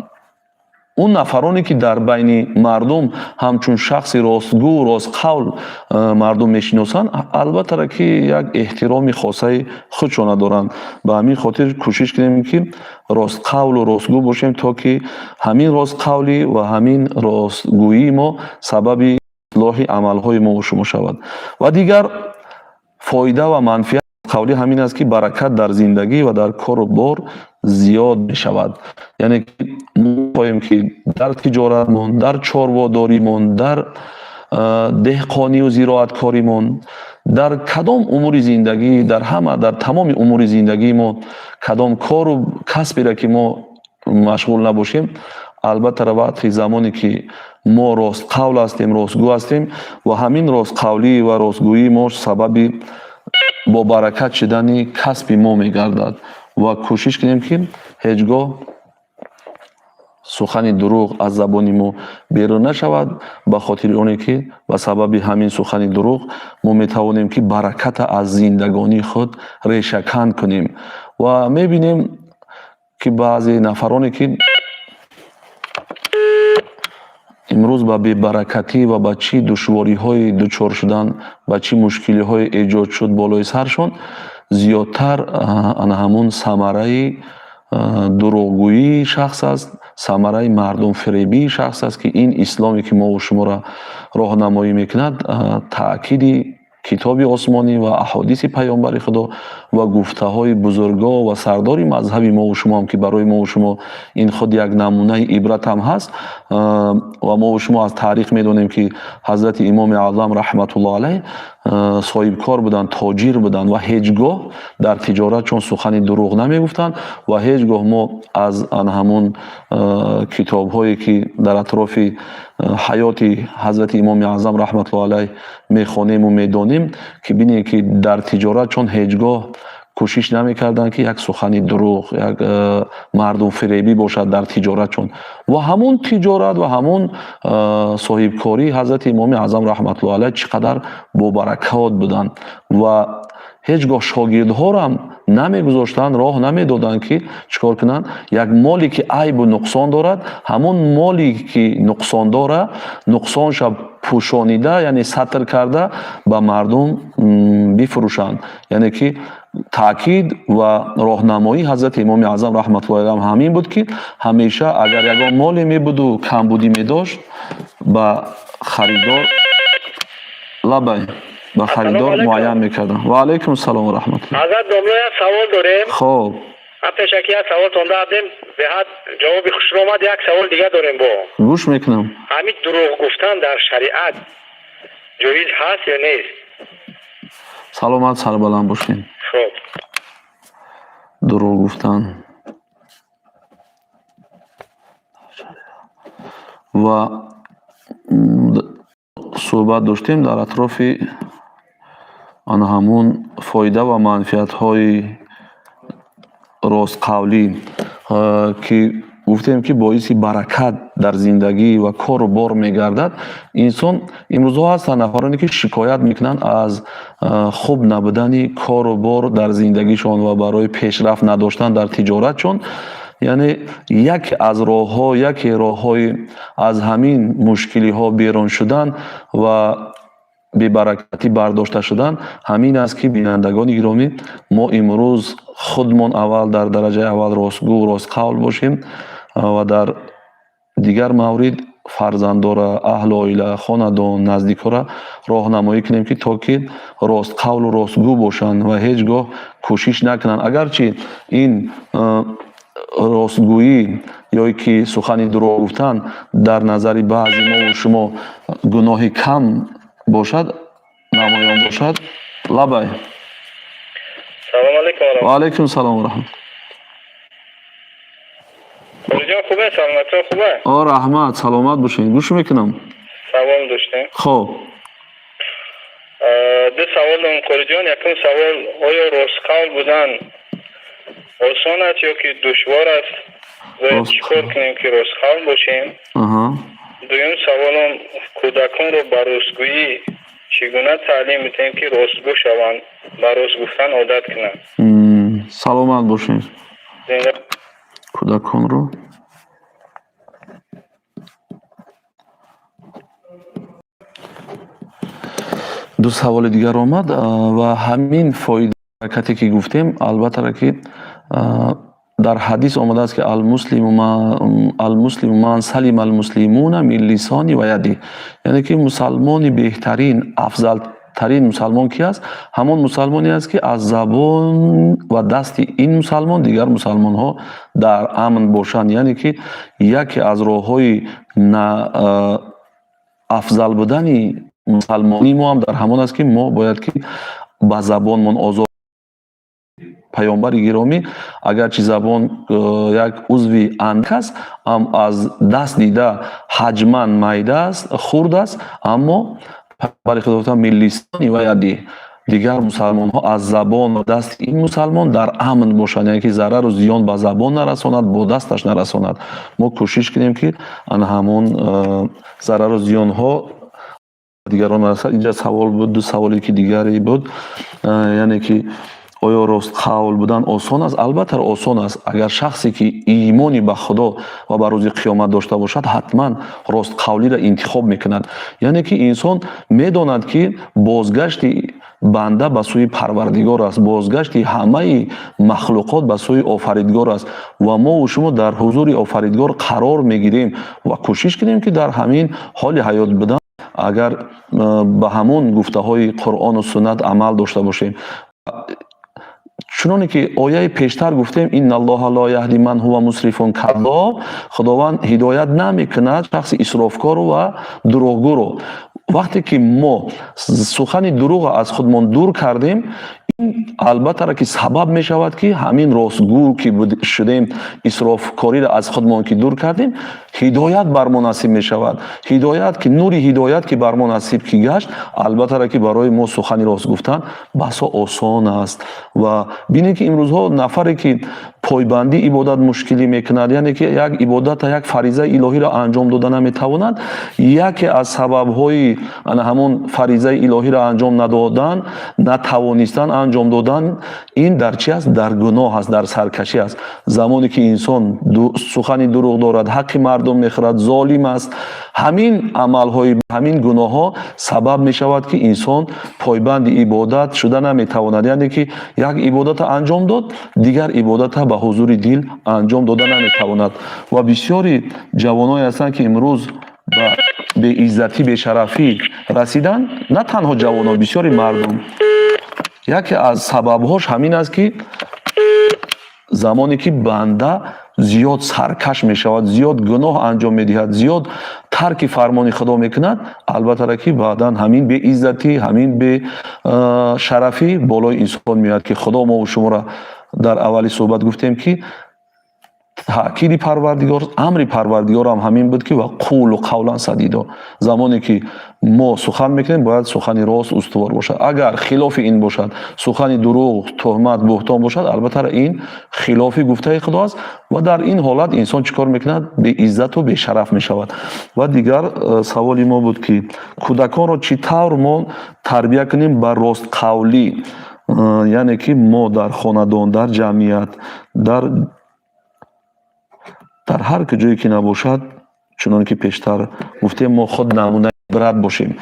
он нафароне, ки дар байни мардум ҳамчун шахси ростгӯ, ростқавл мардум мешиносанд, албатта ки як эҳтироми хосаи худшона доранд. Ба ҳамин хотир кӯшиш кунем, ки ростқавлу ростгӯ бошем, то ки ҳамин ростқавлӣ ва ҳамин ростгӯии мо сабаби ислоҳи амалҳои мо шумо шавад. Ва дигар фоида ва манфиат қавлӣ ҳамин аст, ки баракат дар зиндагӣ ва дар кору бор зиёд мешавад. Яъне мо хоҳем, ки дар тиҷоратмон, дар чорводоримон, дар деҳқонию зироаткоримон, дар кадом умури зиндагӣ, дар ҳама, дар тамоми умури зиндагии мо, кадом кору касберо ки мо машғул набошем, албатта вақти замоне ки мо ростқавл ҳастем, ростгӯ ҳастем, ва ҳамин ростқавлӣ ва ростгӯии мо сабаби бо баракат шудани касби мо мегардад. Ва кӯшиш кунем, ки ҳеҷ гоҳ сухани дурӯғ аз забони мо берун нашавад, ба хотири оне ки ба сабаби ҳамин сухани дурӯғ мо метавонем, ки бараката аз зиндагонии худ решакан кунем. Ва мебинем, ки баъзе нафароне, ки имрӯз ба бебаракатӣ ва ба чӣ душвориҳое дучор шуданд, ба чӣ мушкилиҳое эҷод шуд болои саршон, зиёдтар ана ҳамун самараи дурӯғгӯии шахс аст, самараи мардумфиребии шахс аст, ки ин исломе, ки мову шуморо роҳнамоӣ мекунад, таъкиди китоби осмонӣ ва аҳодиси паёмбари Худо ва гуфтаҳои бузурго ва сардори мазҳаби мову шумоам, ки барои мову шумо ин худ як намунаи ибрат ҳам ҳаст. Ва мову шумо аз таърих медонем, ки ҳазрати имоми аъзам раҳматуллоҳ алайҳ Соҳибкор буданд, тоҷир буданд ва ҳеҷ гоҳ дар тиҷоратшон сухани дурӯғ намегуфтанд ва ҳеҷ гоҳ мо аз ҳамун китобҳое, ки дар атрофи ҳаёти ҳазрати Имоми Аъзам раҳматуллоҳи алайҳ мехонему медонем, ки бинем, ки дар тиҷоратшон ҳеҷ гоҳ кӯшиш намекарданд, ки як сухани дурӯғ, як мардумфиребӣ бошад дар тиҷоратшон. Ва ҳамун тиҷорат ва ҳамун соҳибкории ҳазрати Имоми Аъзам раҳматуллоҳи алайҳ чӣ қадар бобаракот буданд ва ҳеҷ гоҳ шогирдҳоро намегузоштанд, роҳ намедоданд, ки чӣ кор кунанд: як моле, ки айбу нуқсон дорад, ҳамун моле, ки нуқсон дора, нуқсонша пӯшонида, яъне сатр карда, ба мардум бифурӯшанд. Яъне ки таъкид ва роҳнамоии ҳазрати Имоми Аъзам раҳматуллоҳи алайҳ ҳамин буд, ки ҳамеша агар ягон моле мебуду камбудӣ медошт, ба харидор, лабай, ба харидор муайян мекарданд. Ва алайкум салом ва раҳматуллоҳ. Ҳазрат домло, як савол дорем. Хоб. Пешакӣ як саволтон дадем, беҳад ҷавоби хушро омад. Як савол дига дорем бо. Гӯш мекунам. Ҳамин дурӯғ гуфтан дар шариат ҷоиз ҳаст ё нест? Саломат, сарбаланд бошед. Хоб. Дурӯғ гуфтан ва суҳбат доштем дар атрофи ана ҳамун фоида ва манфиатҳои ростқавлӣ, ки гуфтем, ки боиси баракат дар зиндагӣ ва кору бор мегардад. Инсон имрӯзҳо ҳастанд нафароне, ки шикоят мекунанд аз хуб набудани кору бор дар зиндагишон ва барои пешрафт надоштан дар тиҷоратшон. Яъне яке аз роҳҳо, яке роҳҳои аз ҳамин мушкилиҳо берун шудан ва бебаракатӣ бардошта шудан ҳамин аст, ки, бинандагони гиромӣ, мо имрӯз худмон аввал, дар дараҷаи аввал, ростгӯ, ростқавл бошем ва дар дигар маврид фарзандора, аҳлу оила, хонадон, наздикҳоро роҳнамоӣ кунем, ки то ки ростқавлу ростгӯ бошанд ва ҳеҷ гоҳ кӯшиш накунанд. Агарчи ин ростгӯӣ ё ки сухани дурӯғ гуфтан дар назари баъзи мову шумо гуноҳи кам бошад, намоён бошад. Лабай. Салом алейкум. Ва алайкум салом ва раҳмат. Қориҷон, хубе? Саломатиҳо хубе? О, раҳмат, саломат бошед, гӯш мекунам. Савол доштем. Хоб. Ду савол дорем, қориҷон. Якум савол: оё ростқавл будан осон аст ё ки душвор аст? Бояд чӣ кор кунем, ки ростқавл бошем? Дуюм саволам: кӯдаконро ба ростгӯӣ чӣ гуна таълим медиҳем, ки ростгӯ шаванд, ба рост гуфтан одат кунанд? Саломат бошед. Кӯдаконро ду саволи дигар омад. Ва ҳамин фоида, ки гуфтем, албатта, ки дар ҳадис омадааст, ки المسلم من سلم المسلمون من لسانه و يده. Яъне ки мусалмони беҳтарин, афзалтарин мусалмон ки аст? Ҳамон мусалмоне аст, ки аз забон ва дасти ин мусалмон дигар мусалмонҳо дар амн бошанд. Яъне ки яке аз роҳҳои афзал будани мусалмонии мо ҳам дар ҳамон аст, ки мо бояд ки ба забонмон озод. Паёмбари гиромӣ, агарчи забон як узви андак аст, аз даст дида ҳаҷман майда аст, хурд аст, аммо паёмбари худо гуфтанд: من لسانه و يده. Дигар мусалмонҳо аз забон ва дасти ин мусалмон дар амн бошанд, яъне ки зарару зиён ба забон нарасонад, бо дасташ нарасонад. Мо кӯшиш кунем, ки ана ҳамон зарару зиёнҳо дигарон нарасад. Инҷа савол буд, ду саволе ки дигаре буд, яъне ки оё ростқавл будан осон аст? Албатта, осон аст. Агар шахсе, ки имони ба Худо ва ба рӯзи қиёмат дошта бошад, ҳатман ростқавлиро интихоб мекунад. Яъне ки инсон медонад, ки бозгашти банда ба сӯи Парвардигор аст, бозгашти ҳамаи махлуқот ба сӯи Офаридгор аст ва мову шумо дар ҳузури Офаридгор қарор мегирем ва кӯшиш кунем, ки дар ҳамин ҳоли ҳаёт будан агар ба ҳамон гуфтаҳои Қуръону суннат амал дошта бошем, чуноне ки ояи пештар гуфтем: إن الله لا يهدي من هو مسرف كذاب. Худованд ҳидоят намекунад шахси исрофкору ва дурӯғгӯро. Вақте ки мо сухани дурӯғ аз худмон дур кардем, ин албаттара ки сабаб мешавад, ки ҳамин ростгӯ ки шудем, исрофкориро аз худмон ки дур кардем, ҳидоят бар мо насиб мешавад. Ҳидоят ки, нури ҳидоят ки бар мо насиб ки гашт, албаттара ки барои мо сухани рост гуфтан басо осон аст. Ва бинед, ки имрӯзҳо нафаре ки пойбандии ибодат мушкилӣ мекунад, яъне ки як ибодата, як фаризаи илоҳиро анҷом дода наметавонад, яке аз сабабҳои ана ҳамон фаризаи илоҳиро анҷом надодан, натавонистан анҷом додан, ин дар чи аст? Дар гуноҳ аст, дар саркашӣ аст. Замоне ки инсон сухани дурӯғ дорад, ҳаққи мардум мехӯрад, золим аст, ҳамин амалҳои, ҳамин гуноҳҳо сабаб мешавад, ки инсон пойбанди ибодат шуда наметавонад. Яъне ки як ибодата анҷом дод, дигар ибодата ба ҳузури дил анҷом дода наметавонад. Ва бисёри ҷавоное ҳастанд, ки имрӯз ба беиззатӣ, бешарафӣ расиданд. На танҳо ҷавонон, бисёри мардум, яке аз сабабҳош ҳамин аст, ки замоне ки банда зиёд саркаш мешавад, зиёд гуноҳ анҷом медиҳад, зиёд тарки фармони Худо мекунад, албаттара ки баъдан ҳамин беиззатӣ, ҳамин бешарафӣ болои инсон меояд, ки Худо мову шуморо дар аввали суҳбат гуфтем, ки таъкиди Парвардигор, амри Парвардигорам ҳамин буд, ки وقولوا قولا سديدا. Замоне ки мо сухан мекунем, бояд сухани рост устувор бошад. Агар хилофи ин бошад, сухани дурӯғ, туҳмат, буҳтон бошад, албатта ин хилофи гуфтаи Худо аст. Ва дар ин ҳолат инсон чӣ кор мекунад? Беиззату бешараф мешавад. Ва дигар саволи мо буд, ки кӯдаконро чӣ тавр мо тарбия кунем ба ростқавлӣ? Яъне ки мо дар хонадон, дар ҷамъият, дар ҳар куҷое ки набошад, чунон ки пештар гуфтем, мо худ намунаи ибрат бошем.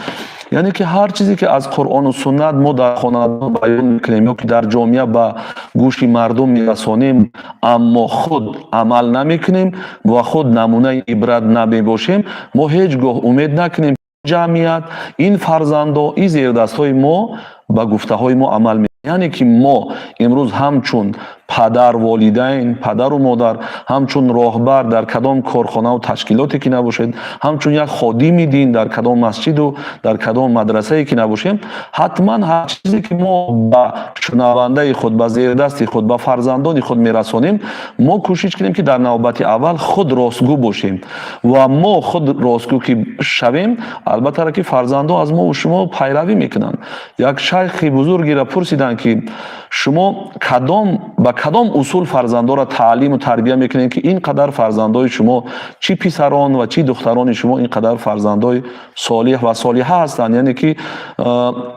Яъне ки ҳар чизе ки аз Қуръону суннат мо дар хонадон баён мекунем ё ки дар ҷомеа ба гӯши мардум мерасонем, аммо худ амал намекунем ва худ намунаи ибрат намебошем, мо ҳеҷ гоҳ умед накунем, ҷамъият, ин фарзандо, ин зердастҳои мо ба гуфтаҳои мо амал. Яъне ки мо имрӯз ҳамчун падар, волидайн, падару модар, ҳамчун роҳбар дар кадом корхонаву ташкилоте ки набошед, ҳамчун як ходими дин дар кадом масҷиду дар кадом мадрасае ки набошем, ҳатман ҳар чизе ки мо ба шунавандаи худ, ба зердасти худ, ба фарзандони худ мерасонем, мо кӯшиш кунем, ки дар навбати аввал худ ростгӯ бошем. Ва мо худ ростгӯ ки шавем, албатта ки фарзандо аз мову шумо пайравӣ мекунанд. Як шайхи бузургеро пурсиданд, ки шумо кадом, ба кадом усул фарзандоро таълиму тарбия мекунед, ки ин қадар фарзандои шумо, чӣ писарон ва чӣ духтарони шумо, ин қадар фарзандои солиҳ ва солиҳа ҳастанд, яъне ки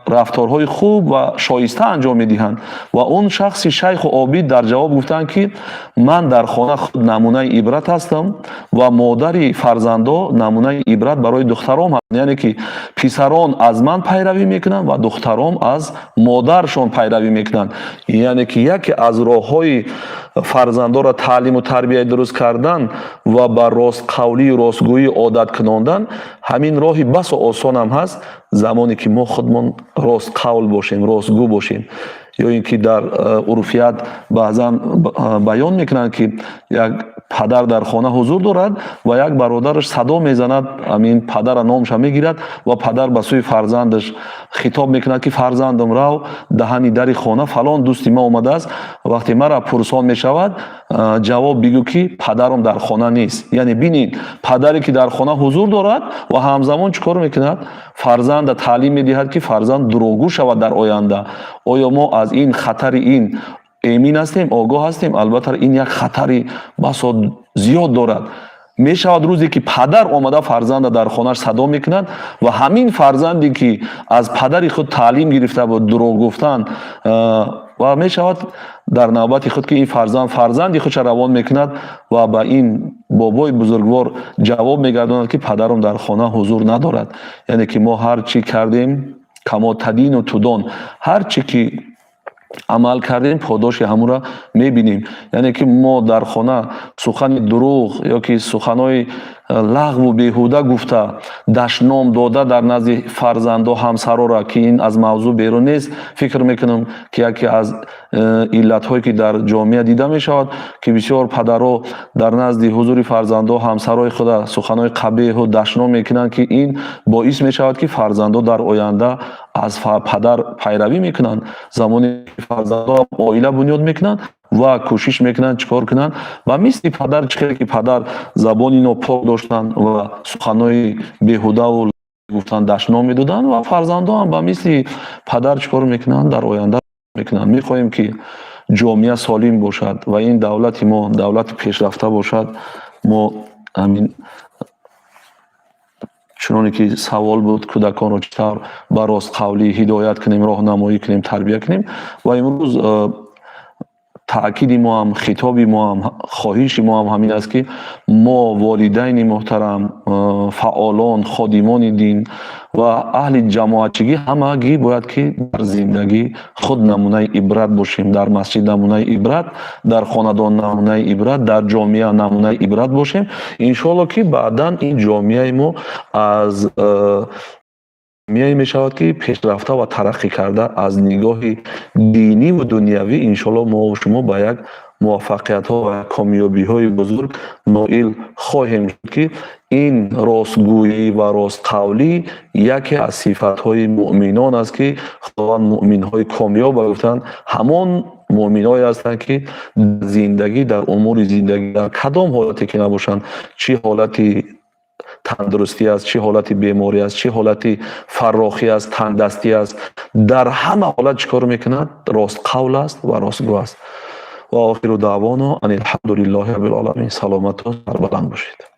рафторҳои хуб ва шоиста анҷом медиҳанд? Ва он шахси шайху обид дар ҷавоб гуфтанд, ки ман дар хона худ намунаи ибрат ҳастам ва модари фарзандо намунаи ибрат барои духтаром, яъне ки писарон аз ман пайравӣ мекунанд ва духтаром аз модаршон пайравӣ мекунанд. Яъне ки яке аз роҳҳои фарзандоро таълиму тарбияи дуруст кардан ва ба ростқавлию ростгӯӣ одат кунондан ҳамин роҳи басо осонам ҳаст, замоне ки мо худмон ростқавл бошем, ростгӯ бошем. Ё ин ки дар урфият баъзан баён мекунанд, ки як падар дар хона ҳузур дорад ва як бародараш садо мезанад, ҳамин падара номаша мегирад ва падар ба сӯи фарзандаш хитоб мекунад, ки фарзандам, рав даҳани дари хона, фалон дӯсти ма омадааст, вақте мара пурсон мешавад, ҷавоб бигӯ, ки падарам дар хона нест. Яъне бинед, падаре ки дар хона ҳузур дорад ва ҳамзамон чӣ кор мекунад? Фарзанда таълим медиҳад, ки фарзанд дурӯғгӯ шавад дар оянда. Оё мо аз ин хатари ин эмин ҳастем, огоҳ ҳастем? Албатта, ин як хатари басо зиёд дорад. Мешавад рӯзе ки падар омада фарзанда дар хонааш садо мекунад ва ҳамин фарзанде ки аз падари худ таълим гирифта буд дурӯғ гуфтан, ва мешавад дар навбати худ ки ин фарзанд фарзанди худша равон мекунад ва ба ин бобои бузургвор ҷавоб мегардонад, ки падарам дар хона ҳузур надорад. Яъне ки мо ҳар чӣ кардем, كما تدين تدان, ҳар чӣ ки амал кардем, подоши ҳамонро мебинем. Яъне ки мо дар хона сухани дурӯғ ё ки суханҳои лағву беҳуда гуфта, дашном дода дар назди фарзандо, ҳамсарора, ки ин аз мавзӯъ берун нест. Фикр мекунам, ки яке аз иллатҳое, ки дар ҷомеа дида мешавад, ки бисёр падаро дар назди ҳузури фарзандо, ҳамсарои худа суханҳои қабеҳу дашном мекунанд, ки ин боис мешавад, ки фарзандо дар оянда аз падар пайравӣ мекунанд. Замоне фарзандо оила бунёд мекунанд ва кӯшиш мекунанд, чӣ кор кунанд? Ба мисли падар, чӣ хеле ки падар забони нопок доштанд ва суханҳои беҳудаву гуфтанд, дашном медоданд, ва фарзандоам ба мисли падар чӣ кор мекунанд, дар оянда мекунанд. Мехоҳем, ки ҷомеа солим бошад ва ин давлати мо давлати пешрафта бошад. Мо ҳамин, чуноне ки савол буд, кӯдаконро чӣ тавр ба ростқавлӣ ҳидоят кунем, роҳнамоӣ кунем, тарбия кунем. Ва имрӯз таъкиди мо ҳам, хитоби мо ҳам, хоҳиши мо ҳам ҳамин аст, ки мо, волидайни муҳтарам, фаъолон, ходимони дин ва аҳли ҷамоатчигӣ, ҳамагӣ бояд ки дар зиндагӣ худ намунаи ибрат бошем, дар масҷид намунаи ибрат, дар хонадон намунаи ибрат, дар ҷомеа намунаи ибрат бошем. Иншоалло, ки баъдан ин ҷомеаи мо аз ҷомеае мешавад, ки пешрафта ва тараққӣ карда аз нигоҳи диниву дунявӣ. Иншоалло, мо шумо ба як муваффақиятҳо ва комёбиҳои бузург ноил хоҳем шуд, ки ин ростгӯӣ ва ростқавлӣ яке аз сифатҳои муъминон аст, ки Худованд муъминҳои комёб гуфтанд, ҳамон муъминҳое ҳастанд, ки зиндагӣ, дар умури зиндагӣ, дар кадом ҳолате ки набошанд, чӣ ҳолати тандурустӣ аст, чӣ ҳолати беморӣ аст, чӣ ҳолати фарохӣ аст, тангдастӣ аст, дар ҳама ҳолат чӣ кор мекунад? Ростқавл аст ва ростгӯ аст. Ва охиру даъвоно ан алҳамду лиллоҳи раббил оламин. Саломату сарбаланд бошед.